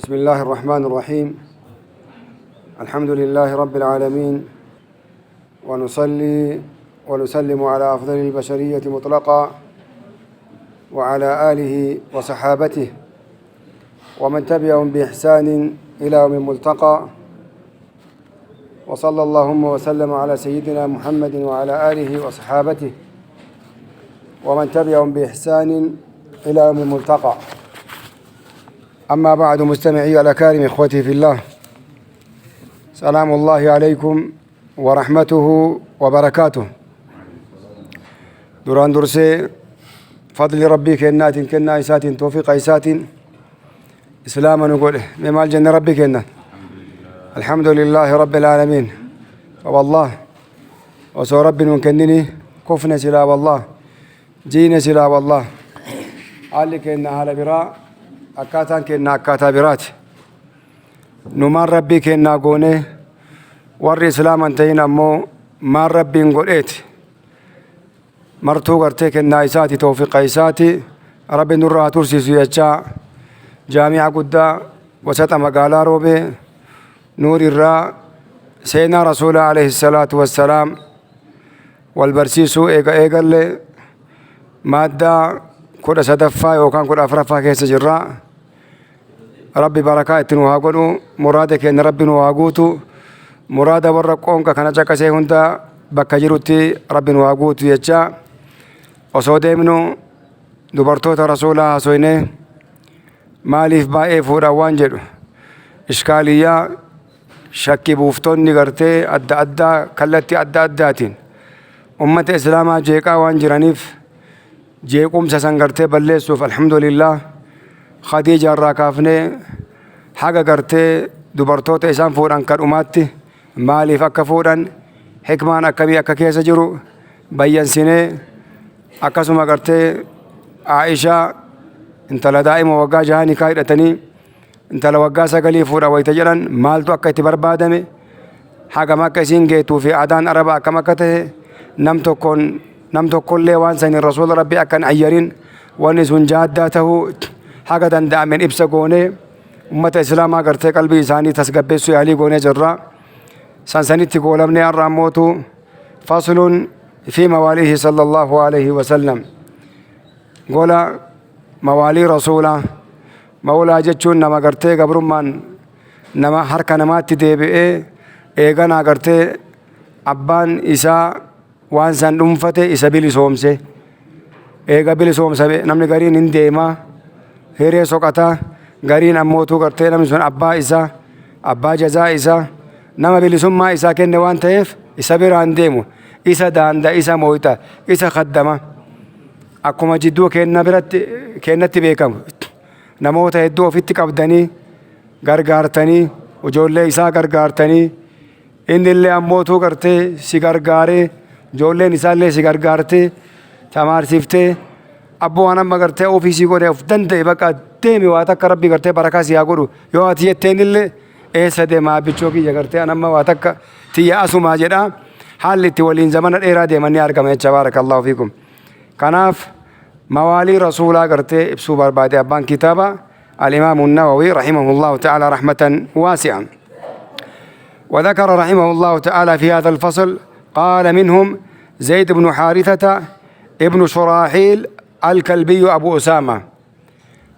بسم الله الرحمن الرحيم. الحمد لله رب العالمين، ونصلي ونسلم على أفضل البشرية مطلقا وعلى آله وصحابته ومن تبعهم بإحسان إلى يوم الملتقى، وصلى اللهم وسلم على سيدنا محمد وعلى آله وصحابته ومن تبعهم بإحسان إلى يوم الملتقى. أما بعد، مستمعي الأكارم، إخوتي في الله، سلام الله عليكم ورحمته وبركاته. Duraan dursee fadli Rabbii kennaatiin, kennaa isaatiin, toofiqa isaatiin islaama nu godhe. Mee maal jenne Rabbii kenna? الحمد لله رب العالمين. فوالله osoo Rabbi nuun kennini kufne silaa، والله jiine silaa، والله haalli kenna haala biraa, akkaataan kenna akkaataa biraati. Nu maan Rabbii kennaa goone? Warri islaaman ta'in ammoo maan Rabbiin godheeti? Martuu gartee kennaa isaati, toofiqa isaati. Rabbi nurraa tursiisu jechaa, jaami'a guddaa wasaxa magaalaa Roobee Nuur irraa seenaa Rasuula عليه الصلاة والسلام wal barsiisuu eega eegalle, maaddaa 13ffaa yookaan 14ffaa keessa jirra. Rabbi barakaa itti nu haa godhu. Muraada keenya Rabbi nu haa guutu. Muraada warra qoonqa kana caqasee hunda bakka jirutti Rabbi nu haa guutu jecha, osoo deemnu dubartoota Rasuulaa haasoyne. Maaliif baay'ee fuudhan waan jedhu ishkaaliyyaa shakkii buuftonni gartee adda addaa kallattii adda addaatiin ummata islaamaa jeeqaa waan jiraniif, jeequmsa san gartee balleessuuf, الحمد لله, Khadiija irraa kaafnee haga gartee dubartoota isaan fuudhan kadhumaatti maaliif akka fuudhan, hikmaan akkamii akka keessa jiru bayyansinee, akkasuma gartee Aishaa intala daa'ima waggaa 6 nikaa hidhatanii intala waggaa 9 fuudha wayita jedhan maaltu akka itti barbaadame, hagam akka isiin geettuu fi aadaan Araba akkam akka ta'e, nam tokkoon nam tokkollee waan saniin Rasuula Rabbii akka hin ayyarin, wanni sun jaaddaa ta'uu haga danda'ameen ibsa goonee, ummata islaamaa gartee qalbii isaanii tasgabbeessuu yaalii goonee jirra. Sansanitti goolamnee har'a ammootu فصل في مواليه صلى الله عليه وسلم, gola mawaalii Rasuulaa. Mawlaa jechuun nama gartee gabrummaan nama harka namaatti deebi'ee eeganaa gartee abbaan isaa waan san dhuunfate isa bilisoomse. Eega bilisoomsame namni gariin hin deemaa hiree soqataa, gariin ammootuu gartee namni sun abbaa isaa, abbaa jazaa isaa, nama bilisummaa isaa kenne waan ta'eef isa biraan deemu, isa daanda, isa mooyta, isa kaddama. Akkuma jidduu kenna biratti kennatti beekamu, namoota hedduu ofitti qabdanii gargaartanii, ijoollee isaa gargaartanii, inni illee ammootuu gartee si gargaaree, ijoolleen isaallee si gargaartee tamaarsiftee, abboo waan amma gartee ofiisii godhe of danda'e, bakka deemi, waa takka Rabbi gartee barakaa si haa godhu yoo ati jetteen illee, eessa deema abbichoo kiyya, gartee an amma waa takka tiyya asumaa jedha. Haalli itti waliin zamana dheeraa deeman ni argama jecha. بارك الله فيكم. Kanaaf mawaalii Rasuulaa gartee ibsuu barbaade abbaan kitaaba الإمام النووي رحمه الله تعالى رحمة واسعة. وذكر رحمه الله تعالى في هذا الفصل، قال: منهم زيد بن حارثة ابن شراحيل الكلبي أبو أسامة.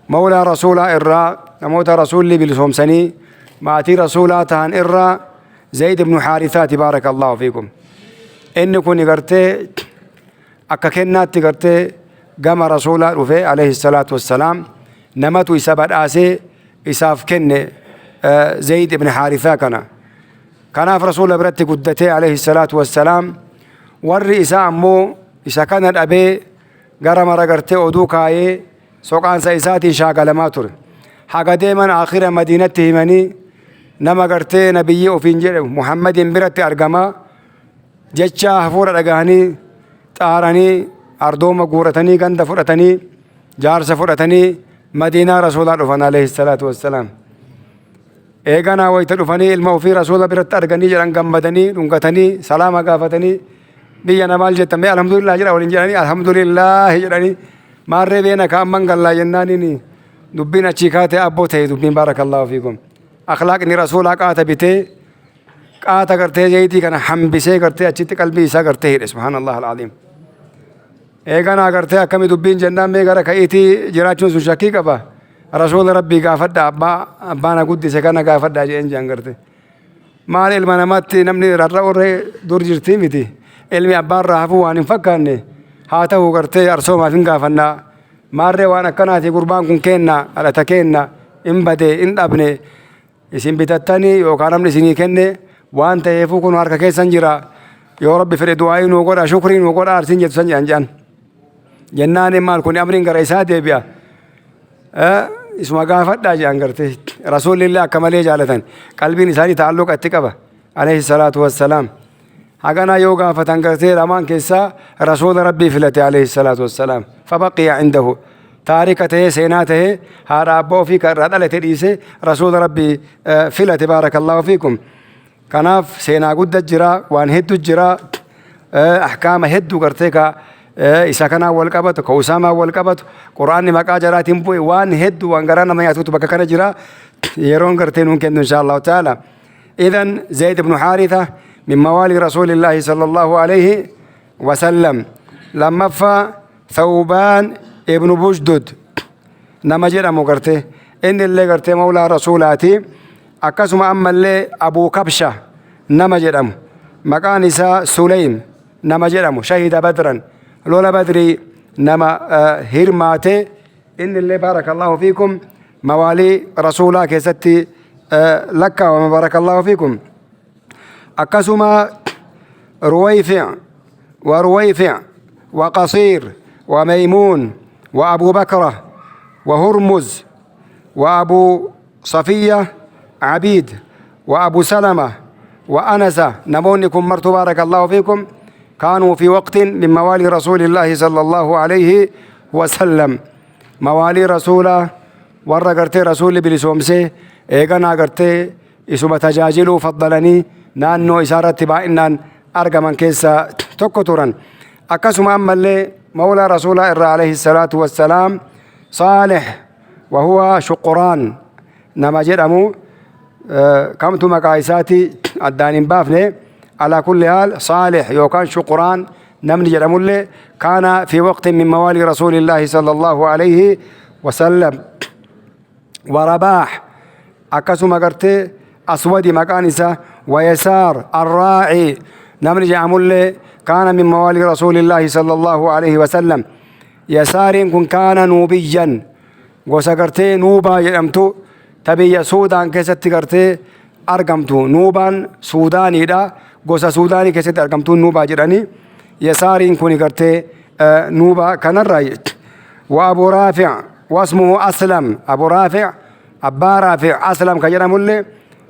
مولى رسول إرى namoota Rasuulli bilisoomsanii maatii Rasuulaa ta'an irraa Zayd ibnu Haarisaati. بارك الله فيكم. Inni kun gartee akka kennaatti gartee gama Rasuulaa dhufe عليه الصلاة والسلام. Namatu isa badhaasee isaaf kenne Zayd ibn Haarisaa kana. Kanaaf Rasuula biratti guddatee عليه الصلاة والسلام. Warri isaa ammoo isa kana dhabee gara mara gartee oduu kaayee soqaansa isaatiin shaagalamaa ture. Haga deeman akhira Madiinatti himanii, nama gartee nabiyyi ofiin jedhe Muhammadin biratti argamaa jecha hafuura dhagahanii, xaaranii, ardooma guuratanii, ganda fudhatanii, jaarsa fudhatanii Madiinaa Rasuulaa dhufan عليه الصلاة والسلام. Eeganaa wayita dhufanii ilma ofii Rasuula biratti arganii jedhan, gammadanii dhungatanii salaama gaafatanii, biyya namaal jettan mee, الحمد لله jedha waliin jedhanii, الحمد لله jedhanii, maarree beena ka amman gallaa jennaaniin. Dubbiin achii kaatee abboo ta'e dubbiin, baarakallaahu fiikum. Akhlaaqni rasuulaa qaata bitee, qaata gartee zayitii kana hambisee, gartee achitti qalbii isaa gartee hidhe. Subhaanallah alcaziim. Eeganaa gartee akkami dubbiin jennaan, mee gara ka'iitii jiraachuun sun shakkii qaba, rasuula rabbii gaafadha, abbaa abbaa na guddise kana gaafadha jeen jaan. Garte maal ilma namaatti namni rarra'urree dur jirtii miti, ilmi abbaarraa hafuu waan hin fakkaanne haa ta'u, gartee arsoomaaf hin gaafannaa. Maarree waan akkanaati, gurbaan kun kenna, dhalata kenna, hin bade, hin dhabne, isin bitattanii yookaan namni isinii kenne waan ta'eefuu kun harka keessan jira, yoo rabbi fedhe du'aayii nuu godha, shukrii nuu godha, arsiin jettu san jedhan jedhan jennaan, maal kun amriin gara isaa deebi'a, isuma gaafadhaa jedhan. Gartee rasuulli illee akka malee jaalatan, qalbiin isaanii ta'alluqa itti qaba, alayhi salaatu wassalaam. Hagana yoo gaafatan, gartee lamaan keessaa rasuula rabbii filate, alayhi salaatu wassalaam. Fabaqiya indahu, taarika tahee, seenaa tahee, haadha abbaa ofii kan irraa dhalate dhiise, rasuula rabbii filate, baarakallaahu fiikum. Kanaaf seenaa guddaa jira, waan hedduu jira, ahkaama hedduu gartee ka isa kanaan wal qabatu, ka usaamaan wal qabatu, quraanni maqaa jaraatiin bu'e, waan hedduu, waan garaa nama nyaatutu bakka kana jira. Yeroon gartee nuun kennu, insha allahu ta'ala. إذن زيد بن حارثة من موالي رسول الله صلى الله عليه وسلم. لما ثوبان ابن بجدد nama jedhamu garte, inni illee gartee mawlaa rasuulaati. Akkasuma ammallee Abuu Kabsha nama jedhamu, maqaan isaa Suleym nama jedhamu, shahida Badran, lola Badrii nama hirmaate, inni illee, baarakallaahu fiikum, mawaalii rasuulaa keessatti lakkaawama, baarakallaahu fiikum. Akkasuma Ruwayfic ورويفع وقصير وميمون وأبو بكرة وهرمز وأبو صفية عبيد وأبو سلمة وأنس، namoonni kun martuu، بارك الله فيكم، كانوا في وقت من موالي رسول الله صلى الله عليه وسلم. موالي رسوله warra gartee rasuulli bilisoomsee eeganaa gartee isuma tajaajiluu faddalanii naannoo isaarratti baay'inaan argaman keessaa tokko turan. Akkasuma ammallee mawlaa rasuulaa irraa, alayhi salaatu wassalaam, Saalih wahuwa Shuquraan nama jedhamu, kamtu maqaa isaati addaan hin baafne. Alaa kulli haal, Saalih yookaan Shuquraan namni jedhamullee kaana fi waqtin min mawaalii rasuulillaahi sala allahu alayhi wasallam. Warabaax, akkasuma gartee Aswadi maqaan isaa, wayasaar Arraaci namni jedhamullee kaana min mawaalii rasuulillaahi sala allahu alayhi wasallam. Yasaariin kun kaana Nuubiyyan, gosa gartee Nuubaa jedhamtu ta biyya Suudaan keessatti gartee argamtu. Nuubaan Suudaaniidha, gosa Suudaanii keessatti argamtu Nuubaa jedhanii. Yasaariin kun gartee Nuubaa kanarraa. Wa Abu Raafic wasmuhu Aslam, Abu Raafic, abbaa Raafic Aslam ka jedhamullee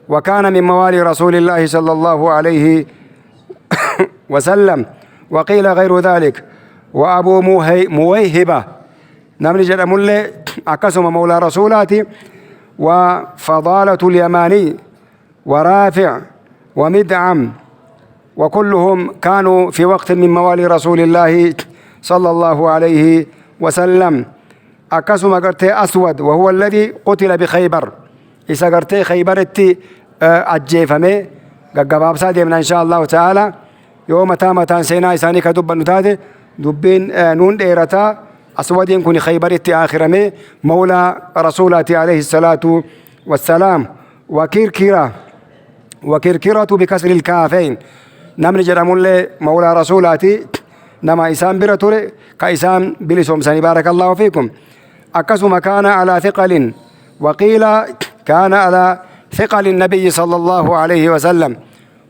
وكان من موالي رسول الله صلى الله عليه وسلم، وقيل غير ذلك. وأبو مويهبة namni jedhamullee akkasuma mawlaa rasuulaati. وفضالة اليماني ورافع ومدعم، وكلهم كانوا في وقت من موالي رسول الله صلى الله عليه وسلم. akkasuma gartee أسود، وهو الذي قتل بخيبر، isa gartee Khaybaritti ajjeefame. Gaggabaabsaa deemna, insha allahu ta'ala. Yoo mataa mataan seenaa isaanii ka dubbannu taate, dubbiin nuun dheerataa. Aswadiin kun Khaybaritti aakhirame, mawlaa rasuulaati, alayhi salaatu wassalaam. وكركرة، وكركرة بكسر الكافين namni jedhamullee mawlaa rasuulaati, nama isaan bira ture, ka isaan bilisoomsanii, بارك الله فيكم. Akkasuma كان على ثقل، وقيل كان على ثقل النبي صلى الله عليه وسلم،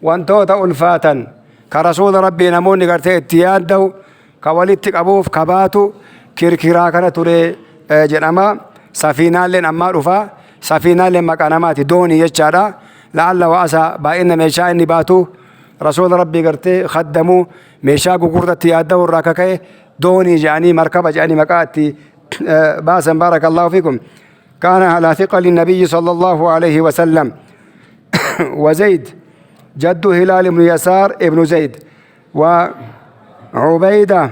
wantoota ulfaatan ka rasuula rabbii namoonni gartee itti yaadda'u, ka walitti qabuuf ka baatu Kirkiraa kana ture jedhama. Safiinaalleen ammaa dhufa. Safiinaalleen maqaa namaati, doonii jechaadha. لعل وعسى baay'ina meeshaa inni baatu, rasuula rabbii gartee kaddamuu, meeshaa gugurdatti yaadda'u irraa kaka'e, doonii jedhanii, markaba jedhanii maqaa itti baasan, بارك الله فيكم. كان على ثقل النبي صلى الله عليه وسلم. وزيد جد هلال بن يسار ابن زيد، وعبيدة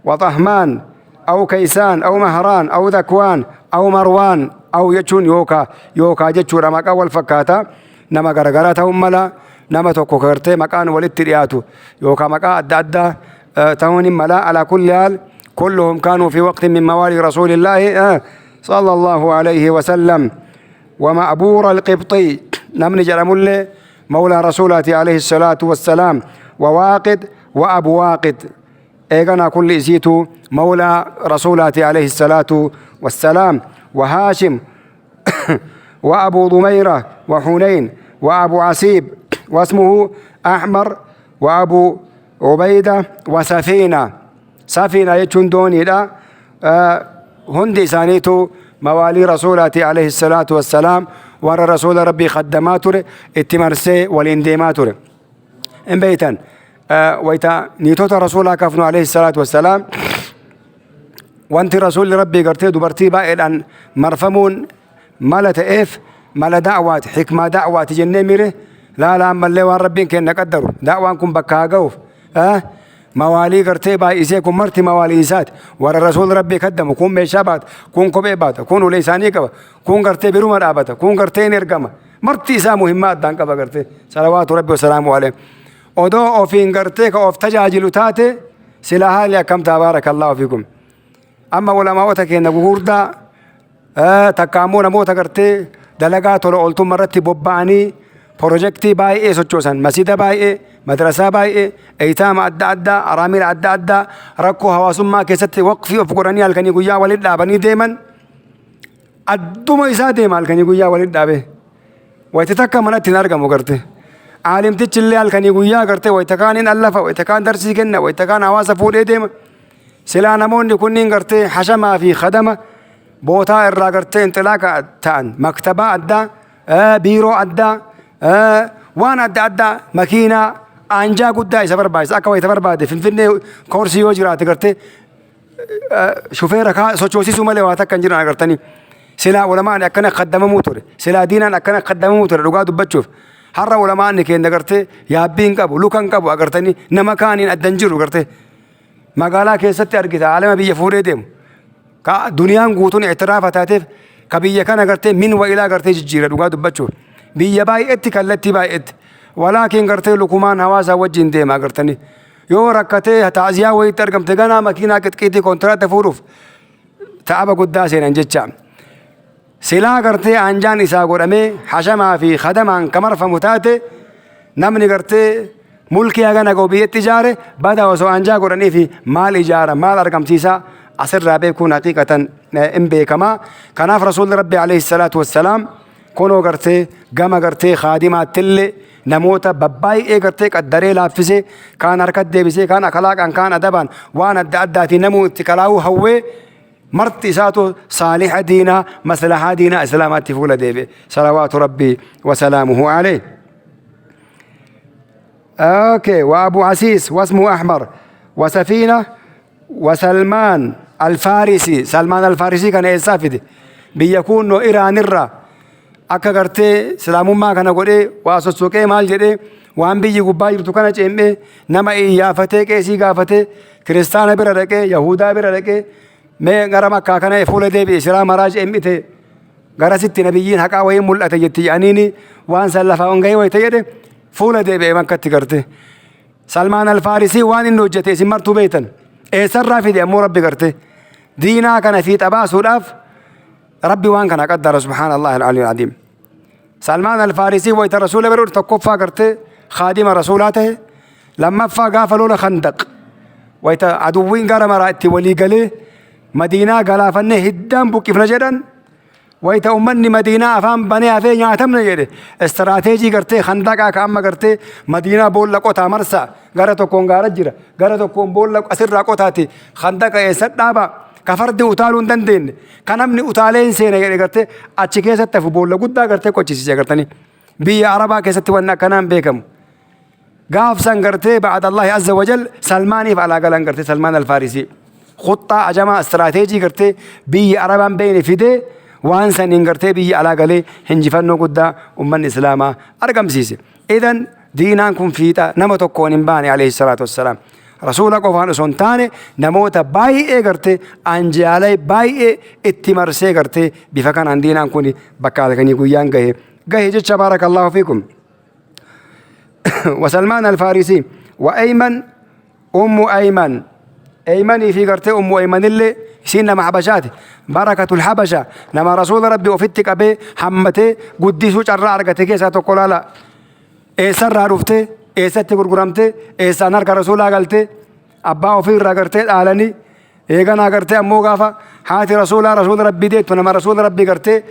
وطهمان أو كيسان أو مهران أو ذكوان أو مروان. Aw jechuun yookaa yookaa jechuudha maqaa wal fakkaata nama garagaraa ta'uu mala nama tokko gartee maqaan walitti dhiyaatu yookaa maqaa adda addaa ta'uun hin mala. Alaa kulli haal kulluhum kaanuu fi waqtin min mawaalii rasuulillaahi sallallahu alayhi wasallam. ومأبور القبطي نمني جرمولي مولى رسولاتي عليه الصلاة والسلام، وواقد وأبو واقد إيغانا كل إسيتو مولى رسولاتي عليه الصلاة والسلام، وهاشم وأبو ضميرة وحنين وأبو عسيب واسمه أحمر وأبو عبيدة وسفينة. سفينة يجون دوني لا هندي سانيتو موالي رسولاتي عليه الصلاة والسلام ور رسول ربي خدماتور اتمرسي والانديماتور إن بيتا ويتا نيتوتا رسولا كفنو عليه الصلاة والسلام. وانت رسول ربي قرتي دبرتي بائل مرفمون مالة إف مال دعوات حكمة دعوات جنة ميره لا لا أما اللي وان ربي كن نقدروا دعوانكم بكا قوف موالي قرتي باي إسيكم مرتي موالي إسات ورا رسول ربي قدموا كون ميشابات كون كوبيبات كون ليساني كبا كون قرتي بروما رابطة كون قرتي نرقما مرتي إسا مهمات دان كبا قرتي صلوات ربي وسلامه عليه. ودو أوفين قرتي كأوف تجاجلو تاتي سلاها لكم تبارك الله فيكم. أما علماء تكين غوردا تكامو نمو تقرتي دلقات ولا قلتم مرتي بوباني بروجكتي باي إيه سوتشوسن مسجد باي إيه مدرسة باي إيه أيتام أدى أدى أرامل أدى أدى ركو هواسم ما كيست وقفي وفقراني الكني قويا ولد لابني دايما أدو ما يسا دايما الكني قويا ولد لابه ويتتكا منات نرجع مقرتي عالم تجلي الكني قويا قرتي ويتكان إن ألفا ويتكان درسي كنا ويتكان هواس فوري دايما سلا نمون يكونين قرتي حشمة في خدمة بوتا الرا قرتي انطلاق تان مكتبة أدى بيرو أدى وان أدى أدى ماكينة أنجا قد يسافر بايس أكوا يسافر بعد في الفن كورسي يوجرا تقرتي شوفيرك سوتشوسي سومالي واتك كنجرا قرتني سلا علماء أكنا خدمة موتور سلا دينا أكنا خدمة موتور رجعت بتشوف هر علماء نكين قرتي يا بين كابو لوكان كابو أقرتني نمكانين أدنجرو قرتي مقالة كيست أرجع عالم بيجفوري ديم كا دنيا قوتون اعتراف تاتف كبيه كان قرتي من وإلى قرتي جيرة رجعت بتشوف بيا باي ات كلتي باي ات ولكن قرتي لكمان هواسا وجين ديما قرتني يو ركتي تعزيا ويترجم تجانا ماكينة كتكيتي كونترات فوروف تعب قداسين انجتشا سلا قرتي انجان إسا قرمي حشما في خدمان كمر فمتاتي نمني قرتي ملكي أغانا قوبية تجارة بدا وسو أنجا قرني في مال إجارة مال أرقم تيسا أسر رابي كون حقيقة إمبي كما كناف رسول ربي عليه الصلاة والسلام كونو قرتي قام قرتي خادمة تلي نموتا بباي إيه قرتي قدري لافسي كان أركد ديبسي كان أخلاق أن كان أدبان وانا أدى نمو اتكلاو هوي مرتي ساتو صالح دينا مصلحة دينا إسلامات فولة ديبي صلوات ربي وسلامه عليه. أوكي وأبو عسيس واسمه أحمر وسفينة وسلمان الفارسي. سلمان الفارسي كان إسافدي بيكون إيران الرا akka gartee islaamummaa kana godhee waa sossoqee maal jedhee waan biyyi gubbaa jirtu kana ceem'ee nama iyyafatee qeesii gaafatee kiristaana bira dhaqee yahudaa bira dhaqee mee gara makkaa kana fuula deebi'e siraa maraa ceem'ite garasitti nabiyyiin haqaa wayii mul'ate jetti jedhaniini waan san lafaa hongahee wayita jedhe fuula deebi'e makkatti garte. Salmaan Alfaarisii waan inni hojjete isin martuu beektan eessarraa fide ammoo rabbi garte diinaa kana fiixa baasuudhaaf ربي وان كان قدر سبحان الله العلي العظيم. سلمان الفارسي ويت رسول برور تكفى قرت خادم رسولاته لما فا قافلوا خندق ويت عدوين قال مرأتي ولي قالي مدينة قال فنه هدام بوكيف نجدا ويت أمني مدينة أفهم بني أفين يعتم نجد استراتيجي قرتي خندق كأما قرتي مدينة بقول لك أوتا مرسى قرتو كون قارجرة قرتو كون بقول لك أسر قوتاتي خندق يسد دابا كفرد أوتالون دندين كنمني أوتالين سينا قرتي أتشكي ستة بقول لك قدا قرتي كوتشي قرتني بي عربة كيست وانا كنام بيكم قاف سنقرتي بعد الله عز وجل سلماني فعلى قلن قرتي سلمان الفارسي خطة أجمع استراتيجي قرتي بي عربان بين فيدي وان سنين قرتي بي على قلي هنجفنو قدا أمن إسلاما أرقم سيسي. إذن دينانكم فيتا نمتو كون باني عليه الصلاة والسلام. Rasuula qofaan osoo hin taane namoota baay'ee gartee anjaalay baay'ee itti marsee gartee bifa kanaan diinaan kun bakka halkanii guyyaan gahe gahe jecha baarakallaahu fiikum. وسلمان الفارسي وأيمن أم أيمن أيمن في قرتي أم أيمن اللي سين مع حبشات بركة الحبشة نما رسول ربي وفتك أبي حمتي قديسو جرى أرقتي كيسا تقول لا eessarraa dhufte, eessatti gurguramte, eessaan harka rasuulaa galte, abbaa ofiirraa gartee dhaalanii, eeganaa gartee ammoo gaafa haati rasuulaa rasuula rabbii deettu nama rasuula rabbii gartee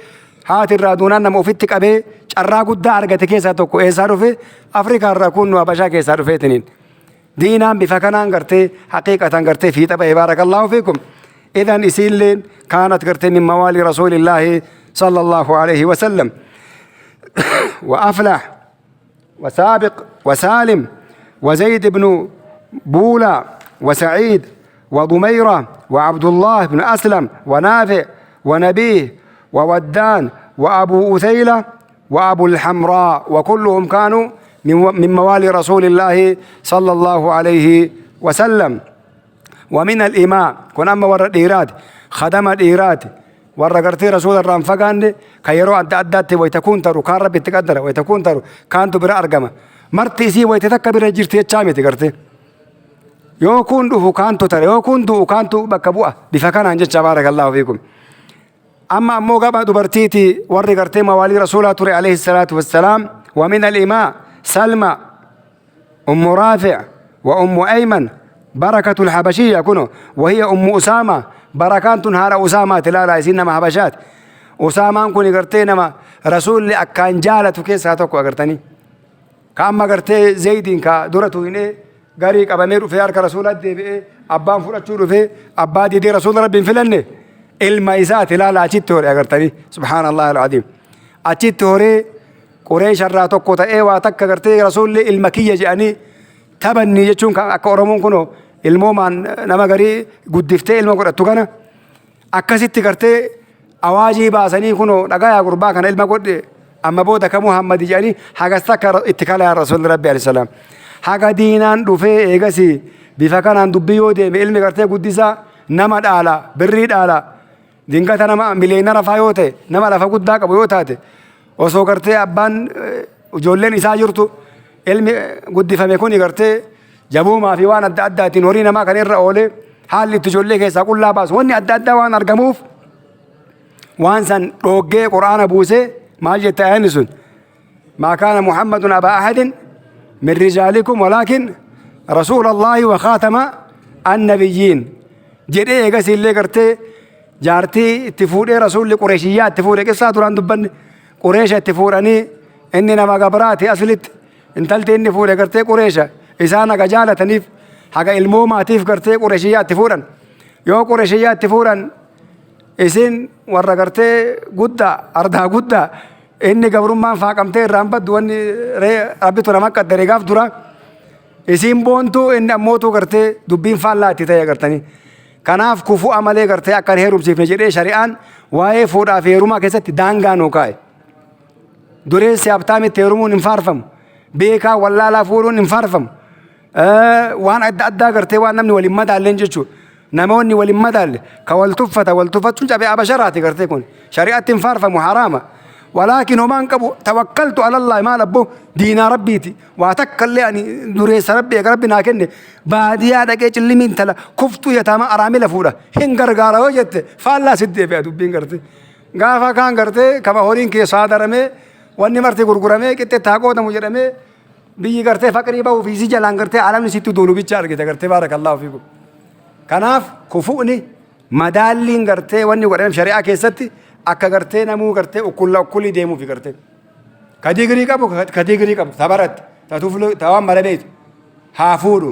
haati irraa duunaan nama ofitti qabee carraa guddaa argate keessaa tokko. Eessaa dhufe? Afrikaa irraa, kun nu Habashaa keessaa dhufeetiniin. Diinaan bifa kanaan gartee haqiiqatan gartee fiixa ba'e, baarakallaahu fiikum. Idan isiilleen kaanat gartee min mawaalii rasuulillaahi sallallahu alaihi wasallam. وأفلح وسابق وسالم وزيد بن بولا وسعيد وضميرة وعبد الله بن أسلم ونافع ونبيه وودان وأبو أثيلة وأبو الحمراء، وكلهم كانوا من موالي رسول الله صلى الله عليه وسلم. ومن الإماء kun amma warra dhiiraati, khadama dhiiraati, warra gartee rasuula irraa hin fagaanne, kan yeroo adda addaatti wayita kun taru kaan rabbi itti qaddara, wayita kun taru kaantu bira argama. Marti isii wayita takka bira jirti jechaa miti gartee. Yoo kun dhufu kaantu tara, yoo kun du'u kaantu bakka bu'a, bifa kanaan jecha baarakallaahu fiikum. Amma ammoo gama dubartiiti, warri gartee mawaalii rasuulaa ture alayhi salaatu wassalaam. ومن الإماء سلمى أم رافع وأم أيمن بركة الحبشية كنو وهي أم أسامة. بركان تنهار أسامة تلالا isiin nama Habashaat. Usaamaan kun gartee nama rasuulli akkaan jaalatu keessaa tokko agartanii. Ka amma gartee Zaydiin ka dura tuhinee garii qabamee dhufee harka rasuulaa deebi'ee abbaan fudhachuu dhufee abbaa didee rasuula rabbiin filanne ilma isaati ilaala. Achitti hore agartanii, subhaanallah al'adiim, achitti horee Qureesha irraa tokko ta'ee waa takka gartee rasuulli ilma kiyya jedhanii tabanni jechuun kan akka Oromoon kunoo ilmoomaan nama garii guddiftee ilma godhattu kana akkasitti gartee awaajii baasanii kunoo dhagayaa gurbaa kana ilma godhe amma booda ka Muhammadi jedhanii hagas takka itti kalaa rasuulli rabbi alayhi salaam. Haga diinaan dhufee eegasi bifa kanaan dubbii yoo deeme ilmi gartee guddisaa nama dhaala, birrii dhaala. Dingata nama miliyeenara faa yoo ta'e, nama lafa guddaa qabu yoo taate, osoo gartee abbaan ijoolleen isaa jirtu ilmi guddifame kun gartee jabuumaa fi waan adda addaatiin horii namaa kan irra oolee haalli itti ijoollee keessaa qullaa baasu wanni adda addaa waan argamuuf waan san dhooggee quraana buusee. Maal jette ayanni sun? ما كان محمد أبا أحد من رجالكم ولكن رسول الله وخاتم النبيين jedhee eegas illee gartee jaartii itti fuudhee rasuulli Qureeshiyyaa itti fuudhe. Qissaa duraan dubbanne, Qureesha itti fuudhanii inni nama gabraati aslitti. Intalti inni fuudhe gartee Qureesha isaan haga jaalataniif haga ilmoomaatiif gartee Qureeshiyyaa itti fuudhan. Yoo Qureeshiyyaa itti fuudhan isin warra gartee guddaa ardaa guddaa inni gabrummaan faaqamtee irraan baddu wanni rabbitu nama qaddare gaaf dura isiin boontuu inni ammootuu gartee dubbiin faallaa itti ta'e agartanii. Kanaaf kufu'a malee gartee akka hin heerumsiifne jedhee shari'aan waa'ee fuudhaa fi heerumaa keessatti daangaa nuu kaa'e. Dureessi habtaamitti heerumuun hin faarfamu. Beekaa wallaalaa fuudhuun hin faarfamu. Waan adda addaa gartee waan namni waliin madaalleen jechuudha. Namoonni waliin madaalle ka wal tuffata, wal tuffachuun cabee abasharaati gartee kun. Shari'aatti hin faarfamu, haraama. Walaakin homaan qabu, tawakkaltu alallaahi, maal abbo diinaa rabbiiti. Waa takka illee ani dureessa rabbi eega rabbi naa kenne baadiyaa dhaqee cillimii intala kuftuu yataama araamila fuudha. Hin gargaara yoo jette faallaa sitti deebi'a dubbiin gartee. Gaafa kaan gartee kama horiin kee saadaramee wanni marti gurguramee qixxeetti haa qoodamu jedhamee biyyi gartee faqrii bahuu fi si jalaan gartee alamni sitti duulu bicha argite gartee, baarakallaahu fiikum. Kanaaf kufu'ni madaalliin gartee wanni godhame shari'aa keessatti akka gartee namuu gartee ukkulla ukkulii deemuufi gartee. Ka digirii qabu, ka digirii qabdu ta baratte ta tuflu ta waan mara beektu haa fuudhu.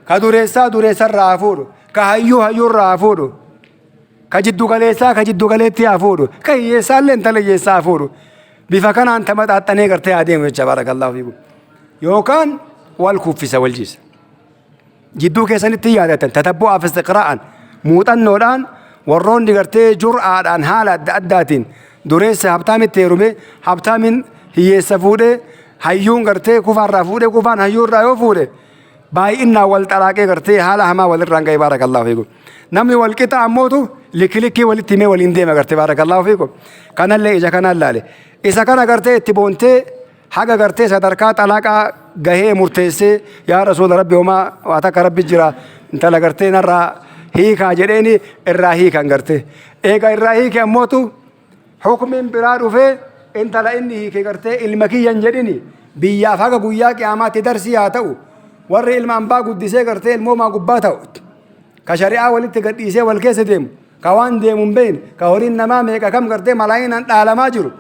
Ka dureessaa dureessarraa haa fuudhu. Ka hayyuu hayyuurraa haa fuudhu. Ka jiddu galeessaa ka jiddu galeetti haa fuudhu. Ka hiyyeessaa illee intala hiyyeessaa haa fuudhu. Bifa kanaan tamaxaaxxanee gartee haa deemu jecha, baarakallaahu fiikum. Yookaan wal kuffisa wal jiisa. Jidduu keessanitti yaadatan tatabbu'aaf istiqraa'an muuxannoodhaan warroonni gartee jur'aadhaan haala adda addaatiin dureessa habtaamitti heerume, habtaamin hiyyeessa fuudhee, hayyuun gartee kufaarraa fuudhee, kufaan hayyuurraa yoo fuudhe Baay'innaan wal xalaaqee gartee haala hamaa walirraan ga'e, baarakallaahu fiikum. Namni wal qixa ammootu likki walitti himee waliin deema gartee, baarakallaahu fiikum. Kanallee ija kanaan laale. Isa kana gartee itti boontee haga gartee sadarkaa xalaaqaa gahee murteessee, yaa rasuula rabbi, homaa waa takka rabbi jira, intala gartee narraa hiikaa jedheeni irraa hiikan gartee. Eega irraa hiike ammootu hukmiin biraa dhufee, intala inni hiike gartee ilma kiyyan jedhini, biyyaaf haga guyyaa qiyaamaatti darsii haa ta'u. Warri ilma ambaa guddisee gartee ilmoomaa gubbaa ta'u, ka shari'aa walitti gadhiisee wal keessa deemu, ka waan deemu hin beekne, ka horiin namaa meeqa kam gartee malaayinaan dhaalamaa jiru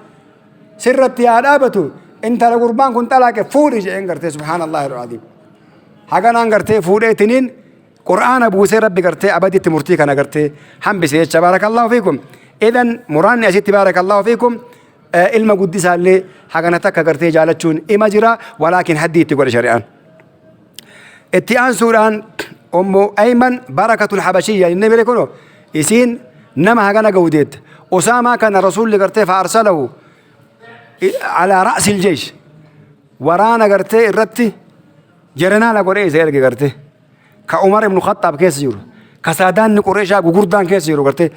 sirratti haa dhaabatu, intala gurbaan kun xalaaqe fuudhi jedheen gartee. Subhaanallahi alazim. Haganaan gartee fuudheetiniin qur'aana buusee rabbi gartee abaditti murtii kana gartee hambise jecha, baarakallaahu fiikum. Idan muraanni asitti, baarakallaahu fiikum, ilma guddisaallee hagana takka gartee jaalachuun ima jira, walaakin haddii itti godhe shari'aan. Itti aansuudhaan Ummu Ayman Barakatul Habashiyya inni bire kuno isiin nama hagana ga'u deette. Usaamaa kana rasuulli gartee fa'arsalahu alaa ra'sil jeesh, waraana gartee irratti jerenaala godhee isa erge gartee. Ka Umar ibn Khattaab keessa jiru, ka saadaanni Qureeshaa gugurdaan keessa jiru gartee,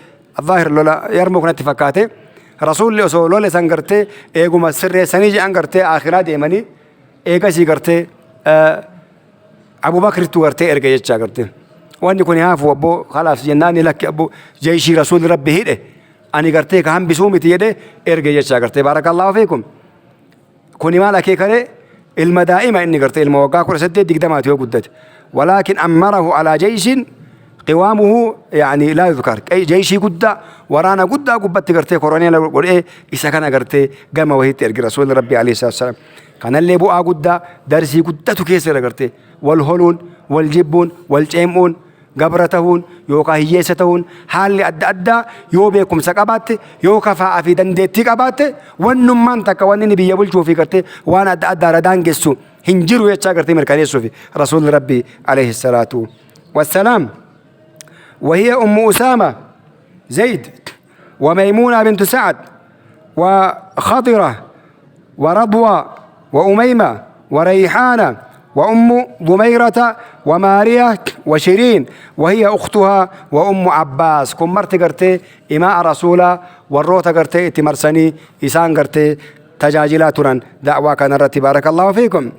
Zaahir lola Yarmuu kanatti fakkaate. Rasuulli osoo lola san gartee eeguma sirreessanii jedhan gartee akhiraa deemanii, eegasii gartee Abubakrittu gartee erge jechaa gartee. Wanni kun haafu abboo kalaas jennaan, lakki abboo, jeeshii rasuulli rabbi hidhe ani gartee ka hambisuu miti jedhe erge jechaa gartee, baarakallaahu fiikum. Kuni maal akeekare? Ilma daa'ima inni gartee ilma waggaa 18 20ti yoo guddate. Walaakin ammarahu alaa jeeshiin qiwaamuhu yaani laa yuzkar, jeeshii guddaa, waraana guddaa gubbatti gartee koroneela godhee isa kana gartee gama wahiitti erge rasuulli rabbi alayhi salaatu wassalaam. Kanallee bu'aa guddaa, darsii guddatu keessa jira gartee. Wal holuun, wal jibbuun, wal ceem'uun, gabra tahuun yookaan hiyyeessa tahuun, haalli adda addaa yoo beekumsa qabaatte, yoo kafaa'aa fi dandeettii qabaatte, wannummaan takka wanni inni biyya bulchuu fi gartee waan adda addaa irra daangessu hin jiru jechaa gartee mirkaneessuuf rasuulli rabbi alayhi salaatu wassalaam. وهي أم أسامة زيد وميمونة بنت سعد وخضرة ورضوى وأميمة وريحانة وأم ضميرة وماريا وشيرين وهي أختها وأم عباس. Kun marti gartee imaa rasuula warroota gartee itti marsanii isaan gartee tajaajilaa turan da'waa kanarratti, baarakallaahu fiikum.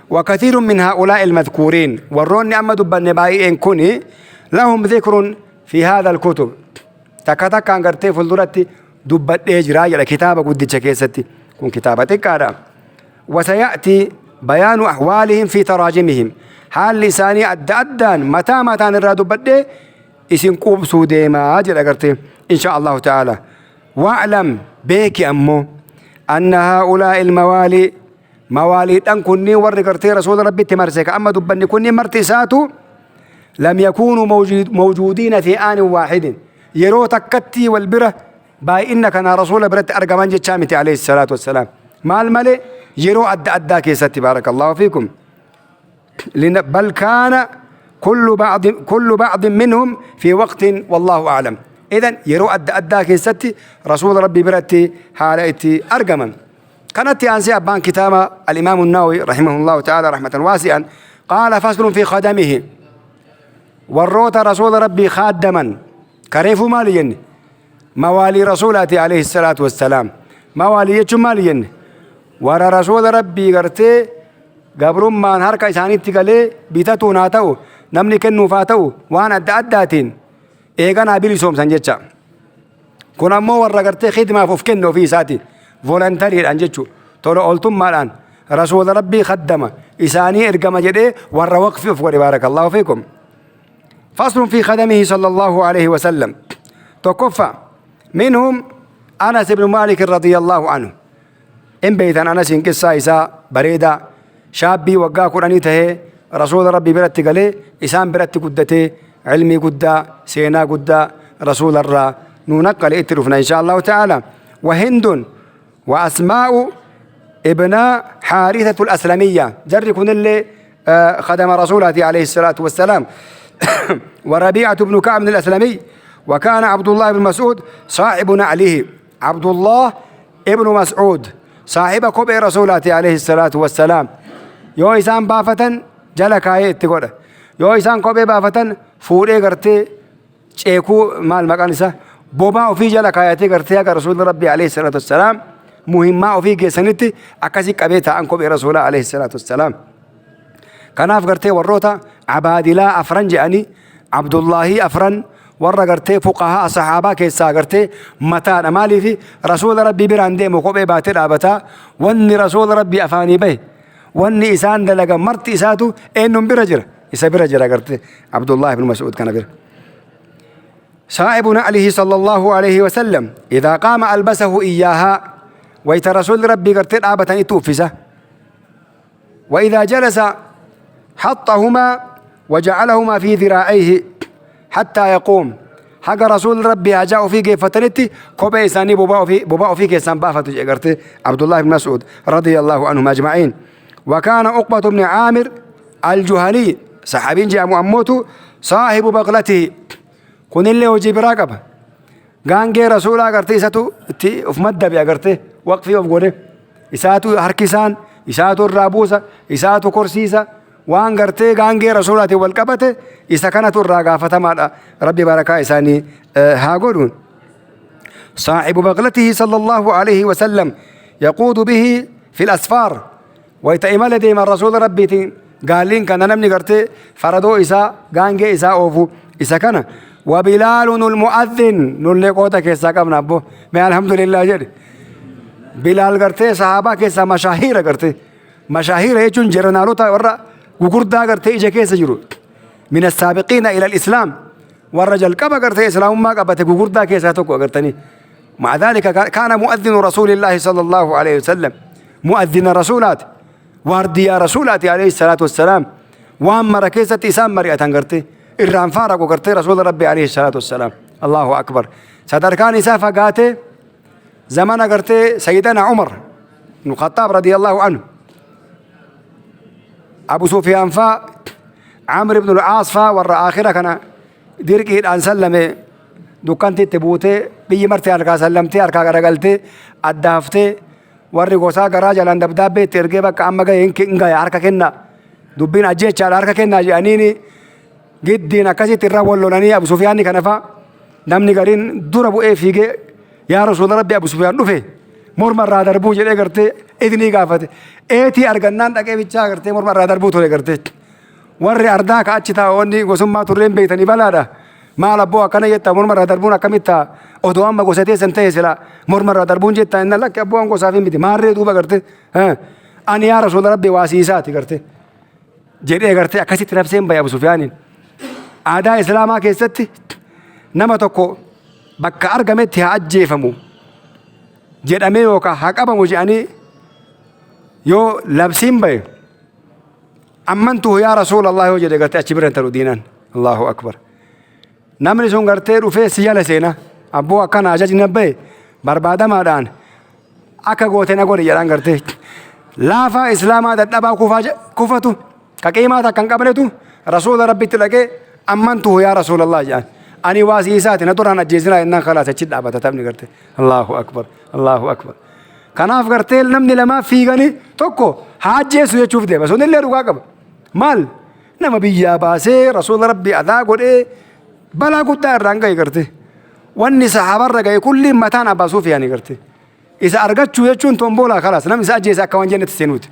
وكثير من هؤلاء المذكورين، warroonni amma dubbanne baay'een kuni، لهم ذكر في هذا الكتب، takka takkaan gartee fuulduratti dubbadhee jira jedha kitaaba guddicha keessatti. Kun kitaaba xiqqaadha. وسيأتي بيان أحوالهم في تراجمهم، haalli isaanii adda addaan mataa mataan irraa dubbadhee isin quubsuu deemaa jedha gartee إن شاء الله تعالى. واعلم، beeki ammoo، أن هؤلاء الموالي، mawaaliidhaan kunniin, warri gartee rasuula rabbitti marse ka amma dubbanni kunniin marti isaatu، لم يكونوا موجودين في آن واحد، yeroo takkatti wal bira baay'ina kana rasuula biratti argaman jechaa miti عليه الصلاة والسلام. Maal malee, yeroo adda addaa keessatti, بارك الله فيكم. بل كان كل بعض منهم في وقت والله أعلم. إذن yeroo adda addaa keessatti rasuula rabbii biratti haala itti argaman. Kanatti aansee abbaan kitaaba الإمام النووي رحمه الله تعالى رحمة واسعة قال: فصل في خدمه، warroota rasuula rabbii khaaddaman. Kareefuu maali jenne? Mawaalii rasuulaati عليه الصلاة والسلام. Mawaalii jechuun maali jenne? Warra rasuula rabbii gartee gabrummaan harka isaaniitti galee, bitatuun haa ta'u, namni kennuuf haa ta'u, waan adda addaatiin eeganaa bilisoomsan jecha. Kun ammoo warra gartee khidmaaf of kenne ofii isaati, voluntarydhaan jechuu, tola ooltummaadhaan rasuula rabbii khaddama isaanii ergama jedhee warra waqfi of godhe, بارك الله فيكم. فصل في خدمه صلى الله عليه وسلم. Tokkoffaa، منهم أنس بن مالك رضي الله عنه. In beeytan Anasin qissaa isaa bareedaa. Shaabbii waggaa 10 tahee rasuula rabbii biratti galee, isaan biratti guddatee, ilmii guddaa, seenaa guddaa rasuularraa nuu naqqale. Itti dhufna إن شاء الله تعالى. وهند وأسماء ابنا حارثة الأسلمية، jarri kunillee خدم رسولته عليه الصلاة والسلام. وربيعة بن كعب الأسلمي، وكان عبد الله بن مسعود صاحب نعله. عبد الله ابن مسعود صاحب kophee رسولاته عليه الصلاة والسلام. Yoo isaan baafatan. Jala kaayee itti godha. Yoo isaan kophee baafatan fuudhee gartee ceekuu, maal maqaan isaa, bobaa ofii jala kaayatee gartee haga Rasuulli Rabbii alayhi salaatu wassalaam muhimmaa ofii geessanitti akkasii qabee taa'an kophee Rasuulaa alayhi salaatu wassalaam. Kanaaf gartee warroota abaadilaa afran jedhanii, Abdullaahii afran, warra gartee fuqahaa sahaabaa keessaa gartee mataadha. Maaliif? Rasuula Rabbii biraan deemu, kophee baatee dhaabataa, wanni Rasuula Rabbii afaanii bahe, wanni isaan dalagan marti isaatu eenyuun bira jira? Isa bira jira gartee Abdullahi ibn Mas'uud kana bira. صاحب نعله صلى الله عليه وسلم إذا قام ألبسه إياها، ويت رسول ربي قرتي دابة إتوفسه، وإذا جلس حطهما وجعلهما في ذراعيه حتى يقوم. حق رسول ربي أجاء في كيفتنتي كوبي إساني بوباء في كيسان بافة قرتي عبد الله بن مسعود رضي الله عنهم أجمعين. وكان عقبة بن عامر الجهني، صحابين جاء أموتو، صاحب بغلته. Kun illee hojii biraa qaba. Gaangee Rasuulaa gartee isatu itti of maddabe, agartee waqfii of godhe. Isaatu harkisaan, isaatu irraa buusa, isaatu korsiisa. Waan gartee gaangee Rasuulaatiin wal qabate isa kanatu irraa gaafatamaadha. Rabbi barakaa isaanii haa godhuun. صاحب بغلته صلى الله عليه وسلم يقود به في الأسفار. Wayta imala deeman Rasuula Rabbiitiin gaalliin kana namni gartee faradoo isaa, gaangee isaa oofu isa kana. وبلال المؤذن. Nullee qoota keessaa qabna abbo. Mee alhamdulillah jedhe. Bilaal gartee sahaabaa keessaa mashaahiira gartee. Mashaahiira jechuun jeneraalota warra gugurdaa gartee ija keessa jiru. من السابقين إلى الإسلام، warra jalqaba gartee islaamummaa qabate gugurdaa keessaa tokko agartanii. مع ذلك كان مؤذن رسول الله صلى الله عليه وسلم، مؤذن رسولات، وارديا رسولات عليه الصلاة والسلام. Waan mara keessatti isaan mari'atan gartee irraan faaraqu gartee Rasuula Rabbi عليه الصلاة والسلام. الله أكبر. Sadarkaan isaa fagaatee zamana gartee Sayyidana Umar ibn Khattaab رضي الله عنه، Abu Sufyaan faa, Amr ibn al-Aas faa, warra aakhira kana dirqiidhaan sallame, dukkanti itti buutee biyyi marti harkaa sallamtee harkaa garagaltee adda haftee, warri gosaa garaa jalaan dabdaabbee itti ergee, bakka amma gahe hin gaya, harka kennaa, dubbiin ajjeechaadha, harka kennaa jedhaniini giddiin akkasitti irra wal lolanii. Abu Sufyaanni kana faa namni gariin dura bu'ee fiigee, "Yaa Rasuula Rabbi, Abu Sufyaan dhufe, morma irraa darbuu," jedhee gartee idnii gaafate. Eetii argannaan dhaqee bichaa gartee morma irraa darbuu ture gartee. Warri ardaa ka achi taa'u wanni gosummaa turreen beektanii balaadha. Maal abboo akkana jetta? Morma irraa darbuun akkamitti ta'a? Odoo amma gosa teessan ta'e sila morma irraa darbuun jetta. Inni lakki abboo an gosaaf hin miti maarree duuba gartee ani yaa Rasuula Rabbi waasiisaati gartee jedhee gartee akkasitti nabseen bahe Abu Sufyaaniin. Aadaa Islaamaa keessatti nama tokko bakka argametti haa ajjeefamu jedhamee yookaan haa qabamu jedhanii yoo labsiin bahe, ammantuu yaa Rasuulallah yoo jedhe gartee achi bira hin taru diinaan. الله أكبر. Namni sun gartee dhufee si jala seena, abboo akkana ajajni bahe, barbaadamaadhaan akka goote na godhi jedhaan gartee. Laafaa Islaamaa dadhabaa kufaa kufatu ka qiimaa takka hin qabnetu Rasuula Rabbitti dhaqee, ammantuu yaa Rasuulallah jedhaan. Ani waasii isaati, na duraan ajjeesinaa jennaan خلاص achi dhaabata taphni gartee. الله أكبر، الله أكبر. Kanaaf gartee namni lamaa fiiganii tokko haa ajjeesu jechuuf deema. Sunillee dhugaa qaba. Maal nama biyyaa baasee Rasuula Rabbii adaa godhee balaa guddaa irraan gahe gartee. Wanni sahaabarra gahe kulli mataan Abbaa Suufiyaanii gartee. Isa argachuu jechuun tomboolaa خلاص namni isa ajjeese akka waan jennetti seenuuti.